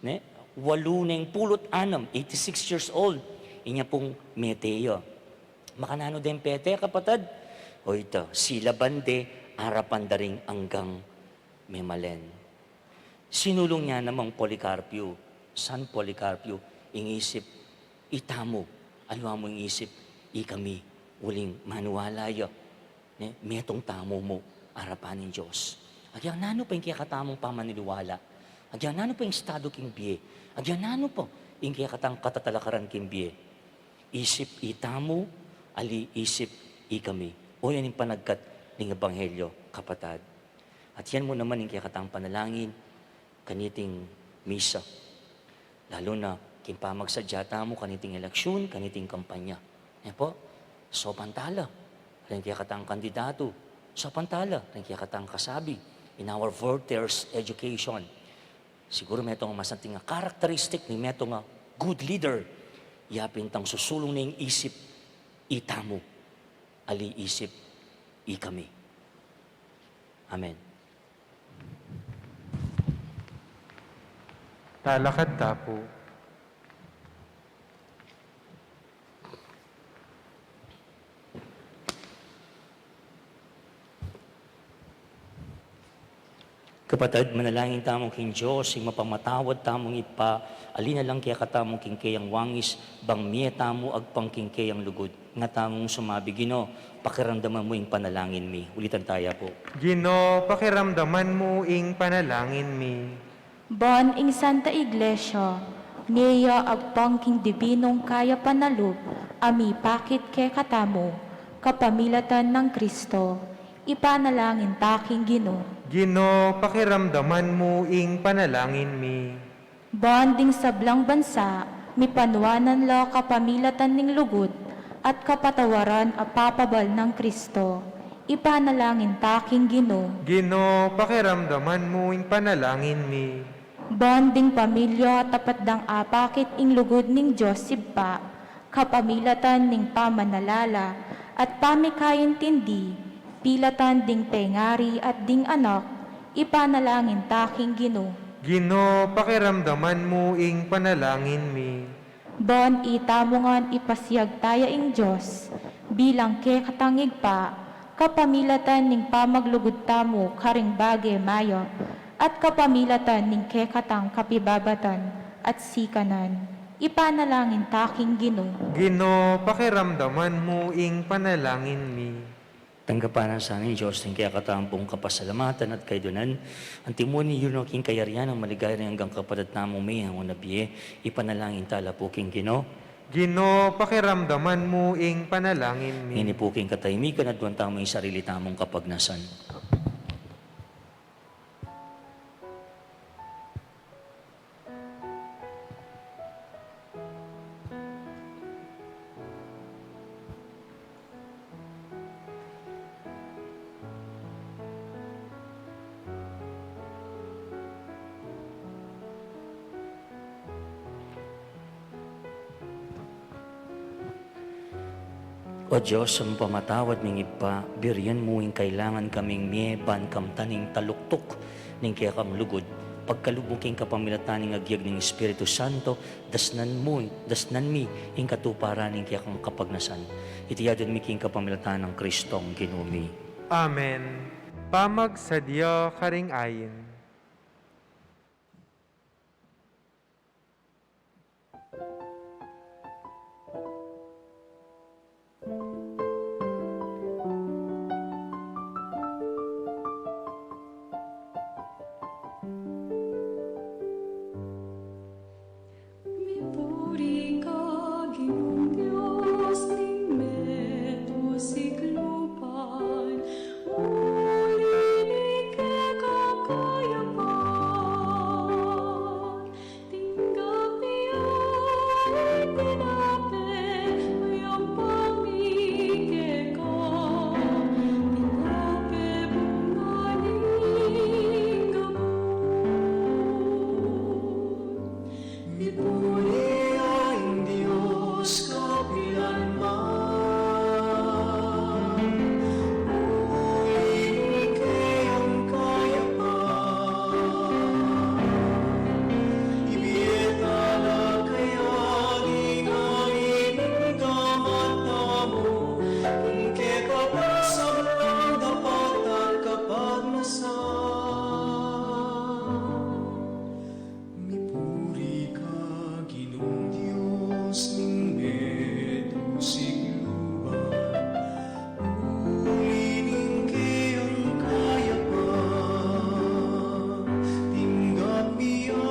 ne? Walu neng pulu't anam, eighty-six years old, inya pung mete ya. Makananu deng pete, kapatad? O ita, silaban de arapan da ring anggang memalen. Sinulung ya namang Policarpio, San Policarpio, ing isip itamu, aliwa mu ing isip ikami, uling maniwala ya. Ne, metung tamu mu arapan ning Dios. Agyan nanu pa ing kekatamung pamaniniwala? Agyan nanu pa ing estadu king bie? Agyan nanu pa ing kekatang katatalakaran king bie? Isip itamu, ali isip ikami. O yan ing panagkat ning ebanghelyo, kapatad. At yan mu naman ing kekatang panalangin kaniting misa. Lalu na king pamagsadya tamu kaniting eleksyon, kaniting kampanya. Ne po? Saupan tala reng kekatang kandidatu, Sapantala ring kekatang kasabi, in our Voltaire's education, siguru metung a masanting a characteristic ning metung a good leader, ya pin tang susulung ning isip, itamu, ali isip, ikami. Amen. Talakad ta pu. Kapatad, manalangin tamu king Dios, ing mapamatawad tamung Ibpa, ali na lang kekatamu king keyang wangis, bang mie tamu agpang king keyang lugud. Nga tamung sumabi, Ginu, pakiramdaman mu ing panalangin mi. Ulitan taya pu. Ginu, pakiramdaman mu ing panalangin mi. Ban ing Santa Iglesia, mie ya agpang king dibinung kayapan a lub a mipakit kekatamu, kapamilatan nang Kristo, ipanalangin ta king Ginu. Ginu, pakiramdaman mu ing panalangin mi. Ban ding sablang bansa, mipanuanan la kapamilatan ning lugud at kapatawaran a papabal nang Kristo, ipanalangin ta king Ginu. Ginu, pakiramdaman mu ing panalangin mi. Ban ding pamilya tapat dang apakit ing lugud ning Dios Ibpa, kapamilatan ning pamanalala at pamikaintindi, pilatan ding pengari at ding anak, ipanalangin ta king Ginu. Ginu, pakiramdaman mu ing panalangin mi. Ban itamu ngan ipasiag taya ing Dios bilang kekatang Ibpa, kapamilatan ning pamaglugud tamu karing bage mayap, at kapamilatan ning kekatang kapibabatan at sikanan, ipanalangin ta king Ginu. Ginu, pakiramdaman mu ing panalangin mi. Tanggapan na sa ning Dios ing kekatang pung kapasalamatan at kaydunan, antimo ning yurno king kayarian nang maligaya ring anggang kapatad tamung mie ning bie, ipanalangin ta la pu king Ginu. Ginu, pakiramdaman mu ing panalangin mi. Ngeni pu king katahimikan, aduan tamu ing sarili tamung kapagnasan. O Dios, a mapamatawad ming Ibpa, burian mu ing kailangan kaming mie ban kamtan ing taluktuk ning kekang lugud. Pagkalub mu king kapamilatan ning agyag ning Espiritu Santo, dasnan mu, dasnan mi ing katuparan ning kekang kapagnasan. Iti adwan mi king kapamilatan nang Kristong Ginu mi. Amen. Pamagsadya karing ain. Mipuri ka, Ginung Dios ning meto sikluban, uli ning kekang kayapan. Tinggap ya ing tinape, a yampang mi keka, tinape bunga ning gabus. Mipuri ya ing Dios kapilan man. Uli ning keyang kayapan, ibie ta la kaya ing ain a gamat tamu, ing kekatang sablang dapat at kapagnasan. Mipuri ka, Ginung Dios ning meto sikluban, uli ning keyang kayapan, tinggap mi ya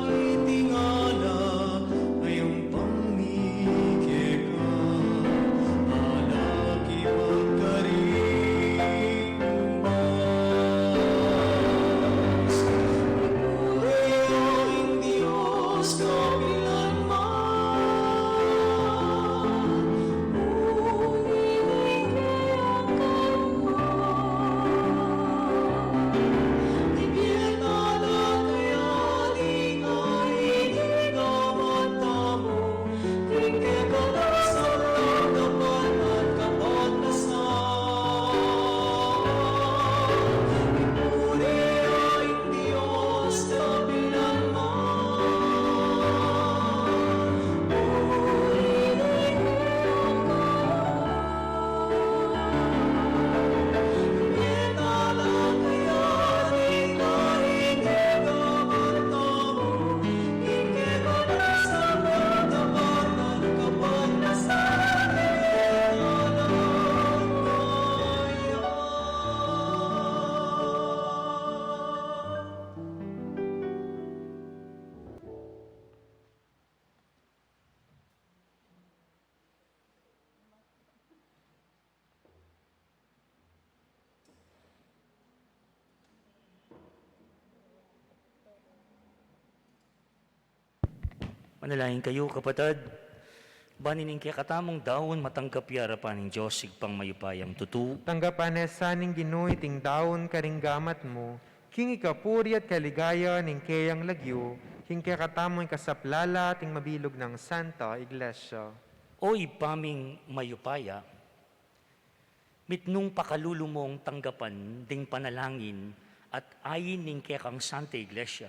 iti ngalap a yampang mi keka, alak ipagkarin. Manalangin kayu, kapatad, ban ining kekatamung daun matanggap ya arapan ning Dios Ibpang mayupayang tutu. Tanggapan na sa ning Ginu iting daun karing gamat mu, king ikapuri at kaligaya ning keyang lagyu, king kekatamung ikasaplala at ning mabilug nang Santa Iglesia. O Ibpa ming mayupaya, mitmung pakalulu mung tanggapan ding panalangin at ain ning kekang Santa Iglesia.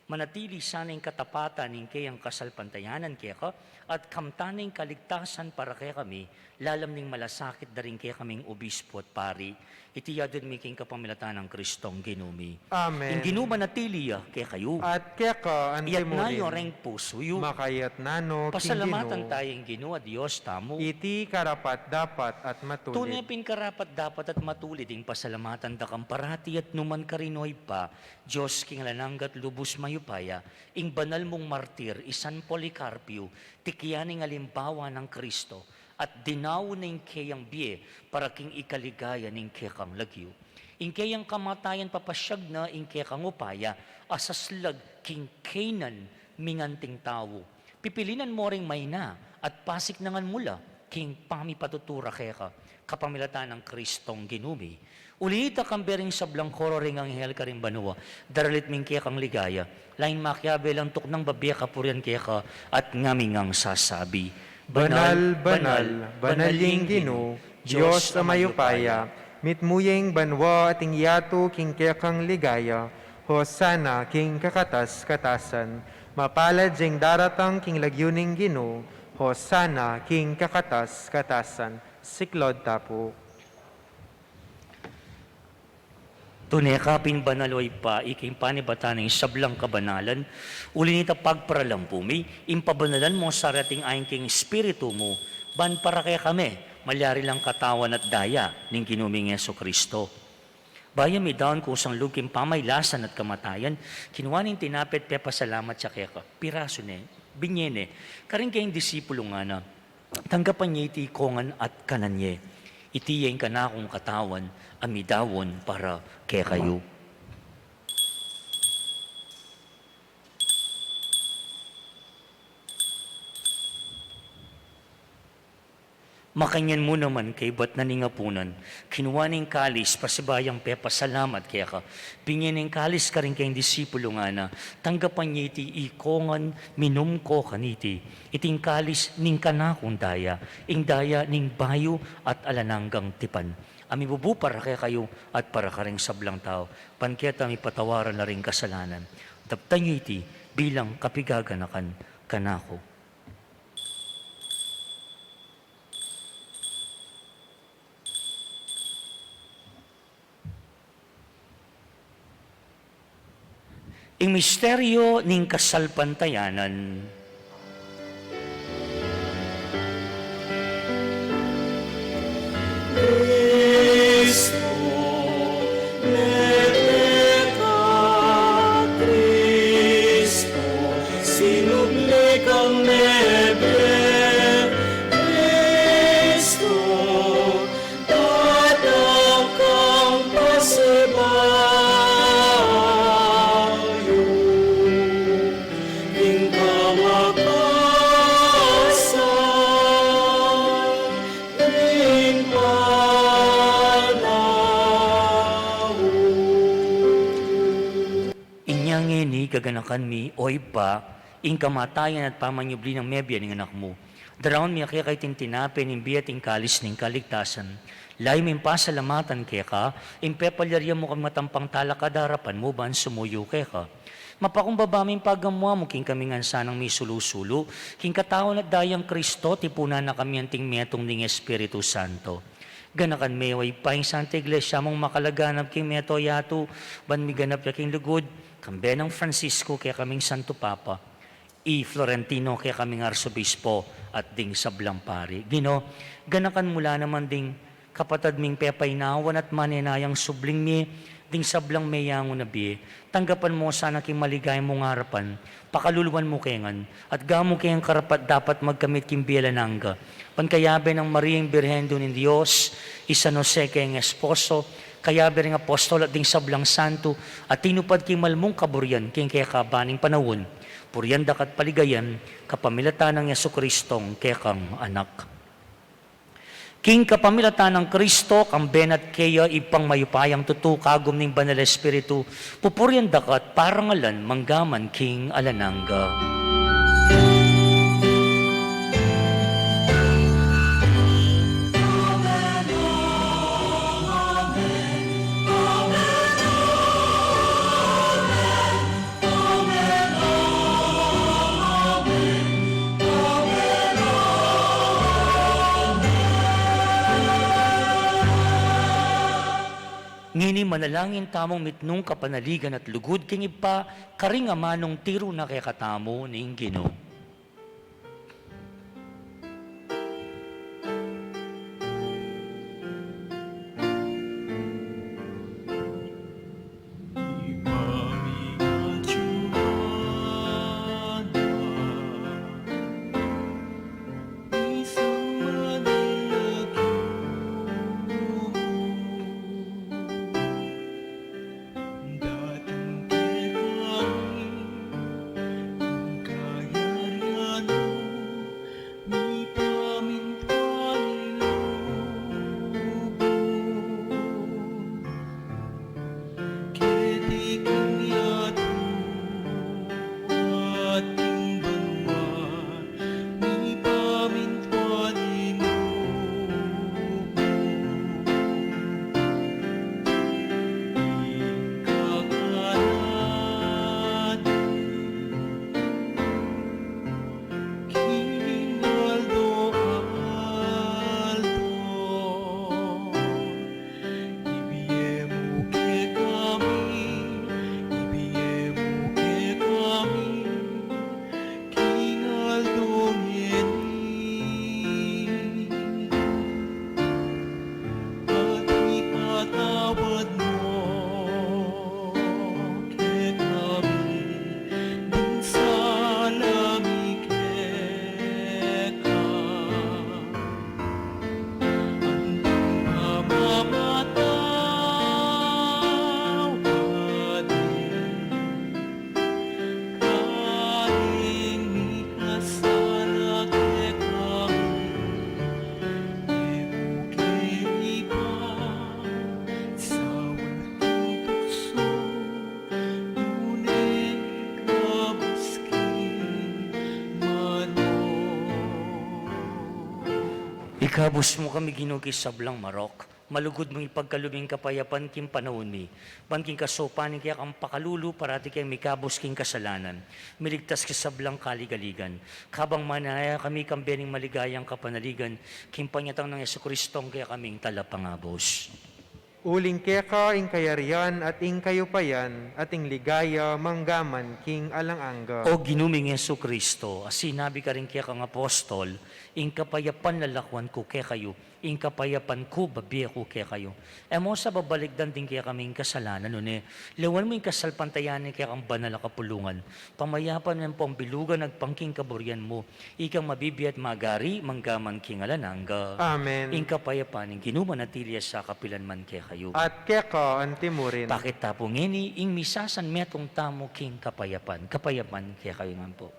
Manatili sana ing katapatan ning keyang kasalpantayanan keka, at kamtan ning kaligtasan para kekami, lalam ning malasakit da ring kekaming obispo at pari. Iti adwan mi king kapamilatan nang Kristong Ginu mi. Amen. Ing Ginu manatili ya kekayu. At keka antimurin. Iyatas yu reng pusu yu. Makayatas na no king Ginu. Pasalamatan taya ing Ginu a Dios tamu. Iti karapat-dapat at matulid. Tune pin karapat-dapat at matulid ing pasalamatan da kang parati at nu man karin, O Ibpa, Dios king alang angga at lubus mayupaya, ing banal mung martir i San Policarpio, tikian ing alimbawa nang Kristo, at dinaun na ing keyang bie para king ikaligaya ning kekang lagyu. Ing keyang kamatayan papasyag na ing kekang upaya a saslag king keynan ming anting tau. Pipilinan mu ring maina at pasiknangan mu la king pamipatutu ra keka, kapamilatan nang Kristong Ginu mi. Uli na nita, kambe ring sablang koro ring anghel karing banua, daralit mi ing kekang ligaya. Lain makiabe lang tuknang babie kapurian keka at ngaming sasabi: Banal, banal, banal ya ing Ginu, Dios a mayupaya. Mitmu ya ing banua at ing yatu king kekang ligaya. Hosana king kakatas-katasan. Mapalad ya ing daratang king lagyu ning Ginu. Hosana king kakatas-katasan. Siklaud ta pu. Tune ka pin banal, O Ibpa, ika ing panibatan ning sablang kabanalan. Uli na nita, pagparalampu mi, ing pabanalan mu sa reting ain king Espiritu mu, ban para kekami malyari lang katawan at daya ning Ginu ming Jesucristo. Bayu mi daun kusang lub king pamailasan at kamatayan, kinua ne ing tinape at pepasalamat ya keka, pirasu ne, binie ne karing keyang disipulu, ngana: Tanggapan ye iti ikongan at kanan ye. Iti ya ing kanakung katawan a midaun para kekayu. Makanyan mu naman kaybat na ning apunan, kinua ne ing kalis, pasibayu yang pepasalamat keka, binie ne ing kalis karing keyang disipulu, ngana: Tanggapan ye iti ikongan, minum ko kaniti. Iti ing kalis ning kanakung daya, ing daya ning bayu at alang anggang tipan, a mibubu para kekayu at para karing sablang tau, ban keta mipatawaran la ring kasalanan. Daptan ye iti bilang kapigaganakan kanaku. Ing misteryu ning kasalpantayanan. Kristu, mebie ka, Kristu, sinubli kang mebie, Kristu, datang kang pasibayu, ing kamakasan ning panaun. Inya ngeni gaganakan mi, O Ibpa, ing kamatayan at pamanyubli nang mebie ning Anak mu. Daraun mi keka iting tinape ning bie at ing kalis ning kaligtasan. Lalu ming pasalamatan keka ing pepalyarian mu kaming matampang talakad arapan mu ban sumuyu keka. Mapakumbaba ming pagamuan mu king kami ngan sanang misulu-sulu king katawan at daya nang Kristo, tipunan na kami anting metung ning Espiritu Santo. Ganakan me, O Ibpa, ing Santa Iglesia mung makalaganap king mabilug a yatu, ban miganap ya king lugud, kambe nang Francisco, kekaming Santo Papa, i Florentino, kekaming Arsobispo, at ding sablang pari. Ginu, ganakan mu la naman ding kapatad ming pepainawan at manenayang subling mie, ding sablang meyangu na bie. Tanggapan mu sana king maligaya mung arapan, pakaluluan mu ke ngan, at gawan mu keng karapat-dapat magkamit king bie alang angga. Ban kayabe nang Maria ing Birhen, Ina ning Dios, i San Jose keng esposo, kayabe ring apostol at ding sablang santo a tinupad king mal mung kaburian king kekaban ning panaun, Purian da ka at paligayan, kapamilatan nang Jesucristong kekang Anak. King kapamilatan nang Kristo, kambe na at keya, Ibpang mayupayang tutu, kagum ning Banal Espiritu, pupurian da ka at parangalan, mangga man king alang angga. Ngeni manalangin tamung mitmung kapanaligan at lugud king Ibpa, karing amanung tiru na kekatamu ning Ginu. Datang kekami ing kayarian mu, mipamintuan ing lub mu keti king yatu at king banua. Mipamintuan ing lub mu king kakanan mi king aldo-aldo. Ibie mu kekami, ibie mu kekami king aldo ngeni, at ipatawad mu kekami ding sala mi keka, anti pamamatawad mi karing mikasala kekami, e mu ke ipagsaul king tuksu, nune ikabus king marok. Ikabus mu kami, Ginu, king sablang marok. Malugud mung ipagkalub ing kapayapan king panaun mi, ban king kasaupan ning kekang pakalulu, parati keng mikabus king kasalanan, miligtas king sablang kaligaligan. Kabang manaya kami kambe ning maligayang kapanaligan, king panyatang nang Jesucristong kekaming Talapangabus. Uling keka ing kayarian at ing kayupayan at ing ligaya manggaman king alang angga. O Ginu ming Jesucristo, a sinabi karing kekang apostol, ing kapayapan lalakwan ku kekayu, ing kapayapan ku babie ku kekayu. E mu sa babalikdan ding kekaming kasalanan, nune lawan mu ing kasalpantayanan ning kekang banal a kapulungan. Pamayapan me ampong bilugan agpang king kaburian mu, ikang mabibie at magari manggaman king alang angga. Amen. Ing kapayapan ning Ginu manatili ya sa kapilan man kekayu. At keka anti murin. Pakit ta pu ngeni ing misasanmetung tamu king kapayapan. Kapayapan kekayu ngan pu.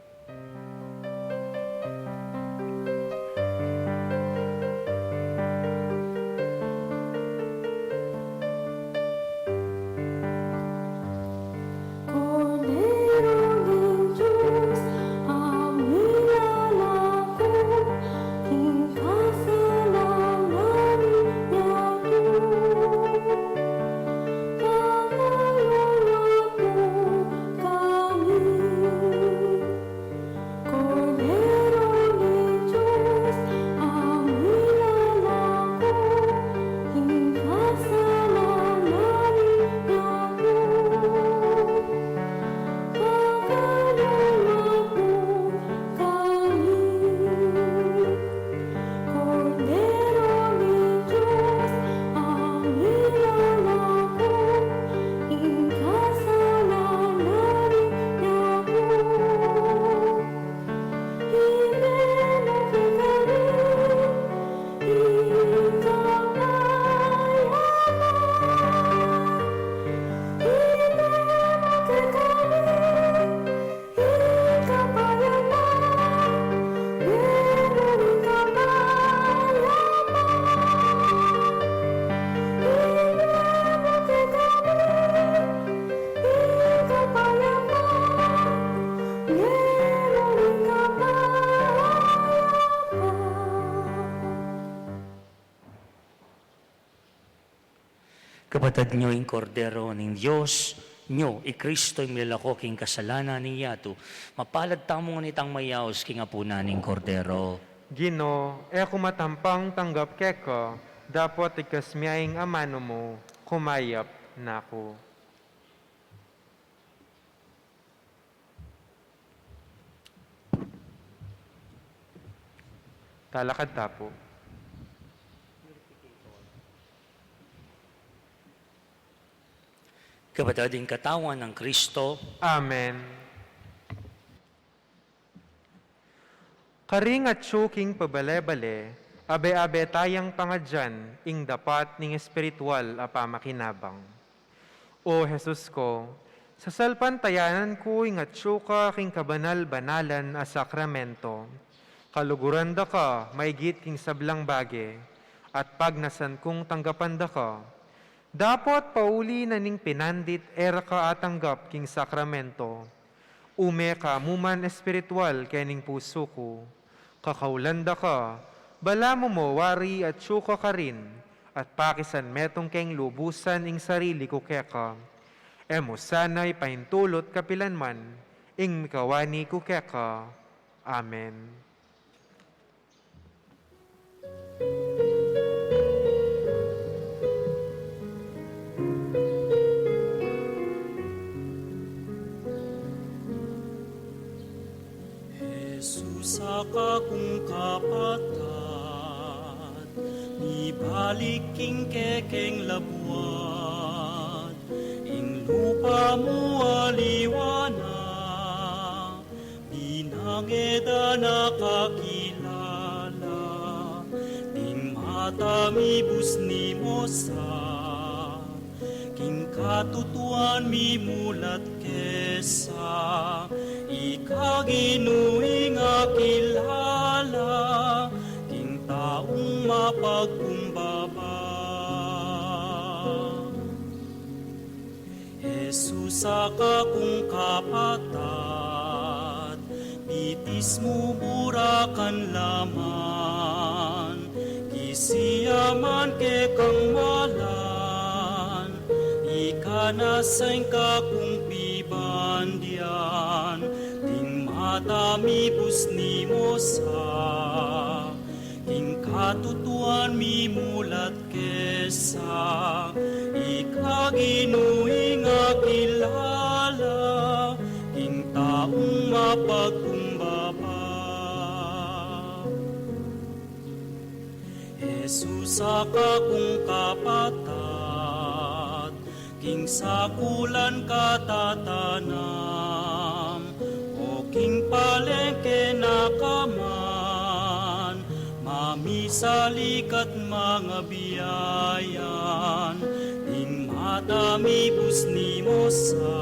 Kordero ning Dios, a milalako king kasalanan ning yatu, pamayapan mu kami. Kapatad, nyo ing Kordero ning Dios, nyo i Kristo ing milako king kasalanan ning yatu. Mapalad tamu ngan itang mayaus king apunan ning Kordero. Ginu, e ku matampang tanggap keka, dapot igkas mu ing amanu mu, kumayap na ku. Talakad ta pu. Kapatad, ing katawan nang Kristo. Amen. Karing atyu king pabale-bale, abe-abe tayang pangadyan ing dapat ning espiritual a pamakinabang. O Jesus ku, sasalpantayanan ku ing atyu ka king kabanal-banalan a sakramento. Kaluguran da ka maigit king sablang bage, at pagnasan kung tanggapan da ka. Dapot pauli na ning pinandit e ra ka atanggap king sakramento. Ume ka mu man espiritual kening pusu ku. Kakaulan da ka, balamu mo wari atyu ka karin, at pakisan metung keng lubusan ing sarili ku keka. E mu sana ipaintulut kapilan man ing mikawani ku keka. Amen. Jesus, a kakung kapatad, mibalik king kekeng labuad, ing lupa mu aliwa na. Binange da na kakilala, ding mata mi busni mo sa, king katutuan mi mulat ke sa, ika Ginu ing akilala, king taung mapagkumbaba. Jesus, a kakung kapatad, bitis mu burakan laman, kisiaman kekang malan, ika na sa ing kakung pibandian, ding mata mi busni mo sa, king katutuan mi mulat ke sa, ika Ginu ing akilala, king taung mapagkumbaba. Jesus, a kakung kapatad, king sakulan katatanam, o king palengke na ka man, mamisalikat mangabiayan, ding mata mi busni mo sa,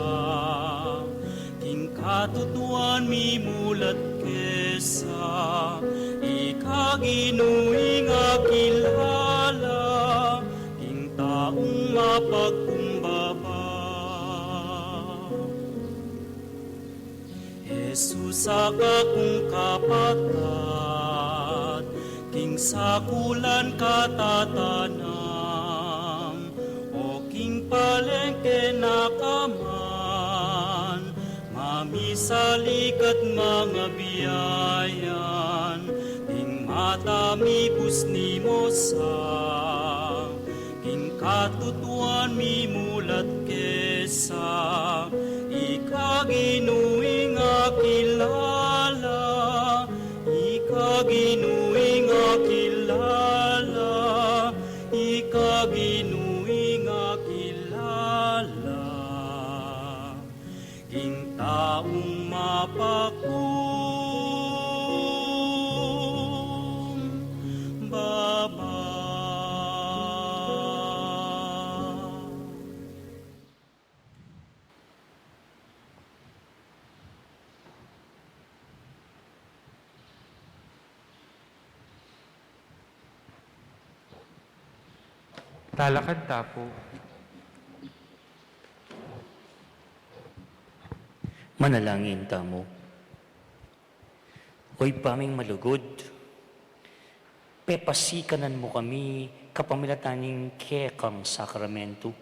king katutuan mi mulat ke sa, ika Ginu ing akilala, king taung mapagkumbaba. Jesus, a kakung kapatad, king sakulan katatanam, o king palengke na ka man, mamisalikat mangabiayan, ding mata mi busni mo sa, king katutuan mi mulat ke sa, ika Ginu ing akilala, ika Ginu ing akilala, ika Ginu ing akilala, king taung mapagkumbaba. Talakad ta pu. Manalangin tamu. O Ibpa ming malugud, Pepasikanan mu kami kapamilatan ning kekang sakramentu.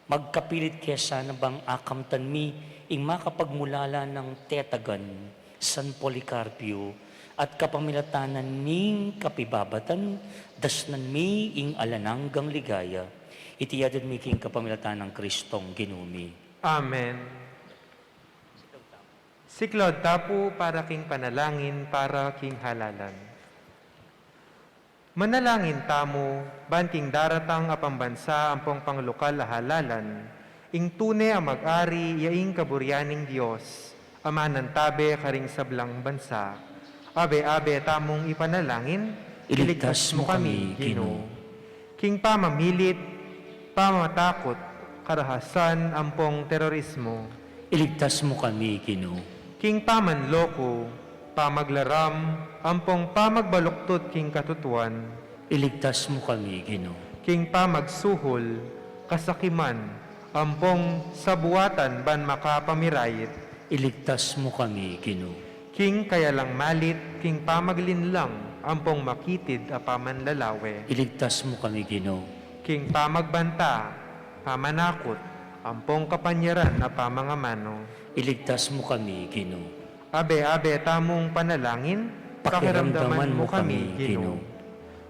Magkapilit ke sana bang akamtan mi ing makapagmulala nang tetagan San Policarpio at kapamilatan na ning kapibabatan, dasnan mi ing alang anggang ligaya. Iti adwan mi king kapamilatan nang Kristong Ginu mi. Amen. Siklaud ta pu para king panalangin para king halalan. Manalangin tamu, ban king daratang a pambansa ampong panglokal a halalan, ing tune a mag-ari ya ing kaburian ning Dios, a manantabe karing sablang bansa. Abe-abe tamung ipanalangin, iligtas mu kami, Ginu. King pamamilit, pamatakut, karahasan ampong terorismo. Iligtas mu kami, Ginu. King pamanloko, pamaglaram, ampong pamagbaluktut king katutuan. Iligtas mu kami, Ginu. King pamagsuhol, kasakiman, ampong sabuatan ban makapamirayit. Iligtas mu kami, Ginu. King kayalang malit, king pamaglinlang, ampong makitid a pamanlalawe. Iligtas mu kami, Ginu. King pamagbanta, pamanakut, ampong kapanyaran a pamangamanu. Iligtas mu kami, Ginu. Abe-abe tamung panalangin, pakiramdaman mu kami, Ginu.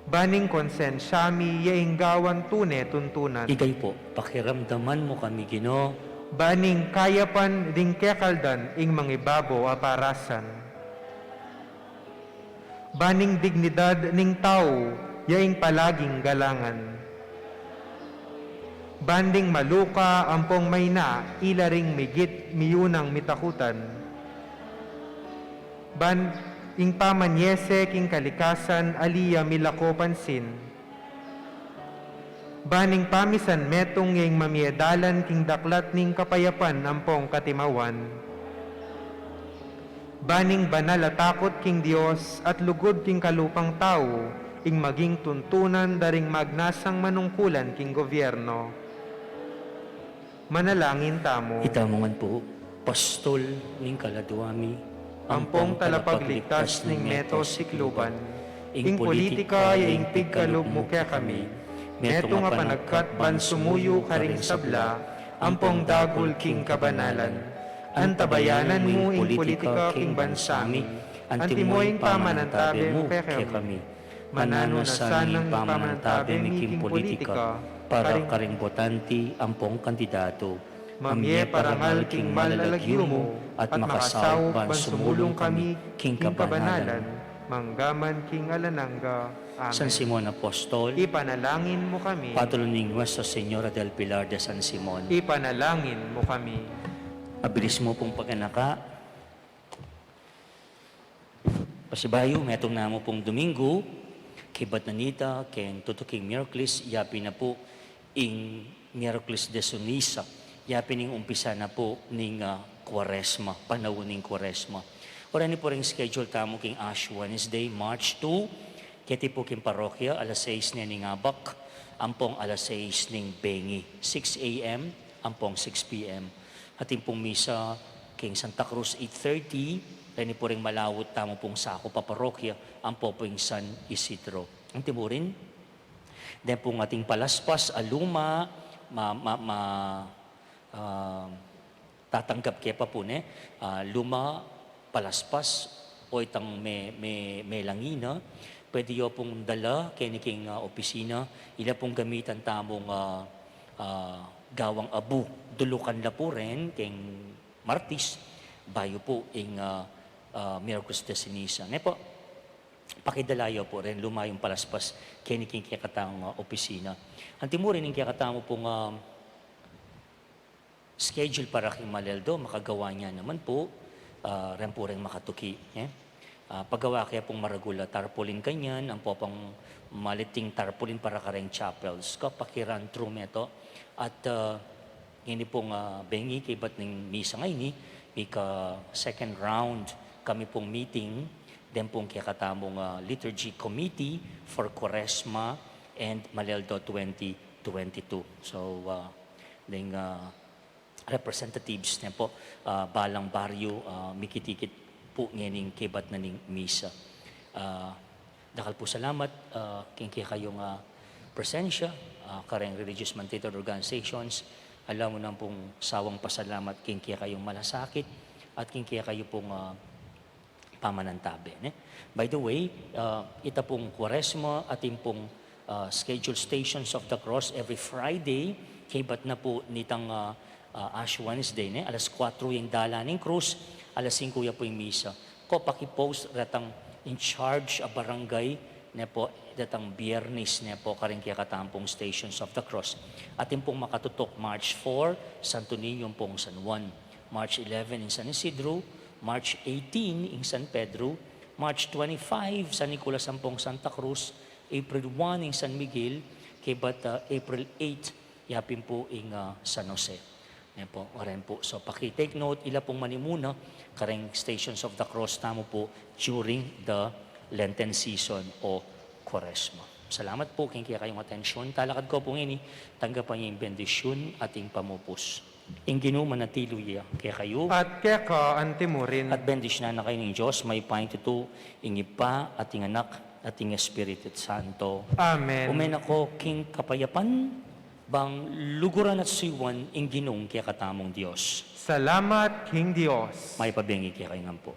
Ban ing konsensya mi ya ing gawan tune tuntunan. Igay pu, pakiramdaman mu kami, Ginu. Ban ing kayapan ding kekaldan ing mangibabo a parasan. Ban ing dignidad ning tau ya ing palaging galangan. Ban ding maluka ampong maina ila ring migit miyunang mitakutan. Ban ing pamanyese king kalikasan ali ya milako pansin. Ban ing pamisan metung ya ing mamie dalan king daklat ning kapayapan ampong katimawan. Ban ing banal a takut king Dios at lugud king kalupang tau ing maging tuntunan da ring magnasang manungkulan king gobyerno. Manalangin tamu. Itamu ngan pu, pastol ning kaladua mi, ampong talapagligtas ning meto sikluban, ing politika ya ing pigkalub mu kekami, metung a panagkat ban sumuyu karing sabla, ampong dagul king kabanalan. Antabayanan mu ing politika king bansa mi, antimo ing pamanantabe mu kekami. Mananu na sana ing pamanantabe mi king politika para karing botante ampong kandidatu. Mamie parangal king malalagyu mu at makasaup ban sumulung kami king kabanalan, manggaman king alang angga. Amen. San Simon Apostol, ipanalangin mu kami. Patron ning Nuestra Señora del Pilar de San Simon, ipanalangin mu kami. Abilis mu pung paganaka. Pasibayu, metung namu pung Domingo, kaybat na nita, keng tutuking Miyerkules, yapin na pu ing Miyerkules de Ceniza, yapin ing umpisa na pu ning, ah, Kuaresma, panaun ning Kuaresma. Oran ini pu ring schedule tamu king Ash Wednesday, March two, keti pu king parokya, alas sais ne ning abak, ampong alas sais ning bengi, six A M, ampong six P M. Atin pung misa king Santa Cruz, eight thirty, reni pu ring malaut tamu pung sakup a parokya, ampo pu ing San Isidro. Antimurin, den pung ating palaspas a luma, ma-, ma-, ma-, ah, tatanggap ke pa pu ne, ah, luma, palaspas, o itang me-, me-, melangina, pwede yo pung dala keni king, ah, opisina, ila pung gamitan tamung, ah, ah, gawang abu, dulukan la pu ren keng Martis, bayu pu ing, ah, ah, Miyerkules de Ceniza. Ne pu, pakidala yo pu ren luma yung palaspas keni king kekatang, ah, opisina. Antimurin ing kekatamu pung, ah, schedule para king Maleldo, makagawa ne naman pu, ah, ren pu reng makatuki, eh. Ah, pagawa ke pung maragul a tarpaulin kanyan, ampo pang maliting tarpaulin para kareng chapels. Ka, paki-run through me to. At, ah, ngeni pung, ah, bengi kaybat ning misa ngeni, mika second round kami pung meeting, den pung kekatamung, ah, Liturgy Committee for Quaresma and Maleldo twenty twenty-two. So, ah, deng, ah, representatives ne pu, ah, balang baryu, ah, mikitikit pu ngening kaybat na ning misa. Ah, Dakal pung salamat, ah, king kekayung, ah, presensya, ah, kareng religious mandated organizations, alam mu nang pung sawang pasalamat king kekayung malasakit, at king kekayu pung, ah, pamanantabe, ne? By the way, ah, ita pung Kuaresma, atin pung, ah, scheduled Stations of the Cross every Friday, kaybat na pu nitang, ah, ah, Ash Wednesday, ne? Alas kuatro ing dala ning krus, alas singko ya pu ing misa. Ko pakipost retang in charge a barangay, ne pu, detang Biernes, ne pu, kareng kekatamung Stations of the Cross. Atin pung makatutuk March four, Santo Niño pung San Juan. March eleven, ing San Isidro. March eighteen, ing San Pedro. March twenty-five, San Nicolas ampong Santa Cruz. April one, ing San Miguel. Kaybat, ah, April eight, yapin pu ing, ah, San Jose. Yan pu, aren pu. So, paki-take note, ila pung manimuna kareng Stations of the Cross tamu pu during the Lenten season o Kuaresma. Salamat pu king kekayung atensyon. Talakad ko pu ngeni, tanggapan ye ing bendisyun at ing pamupus. Ing Ginu manatili ya kekayu. At keka anti mu rin. At bendisyonan na kayu ning Dios, mayupayang tutu, ing Ibpa, at ing Anak, at ing Espiritu Santo. Amen. Ume na ko king kapayapan, bang luguran at suyuan ing Ginung kekatamung Dios. Salamat king Dios. Mayap a bengi kekayu ngan pu.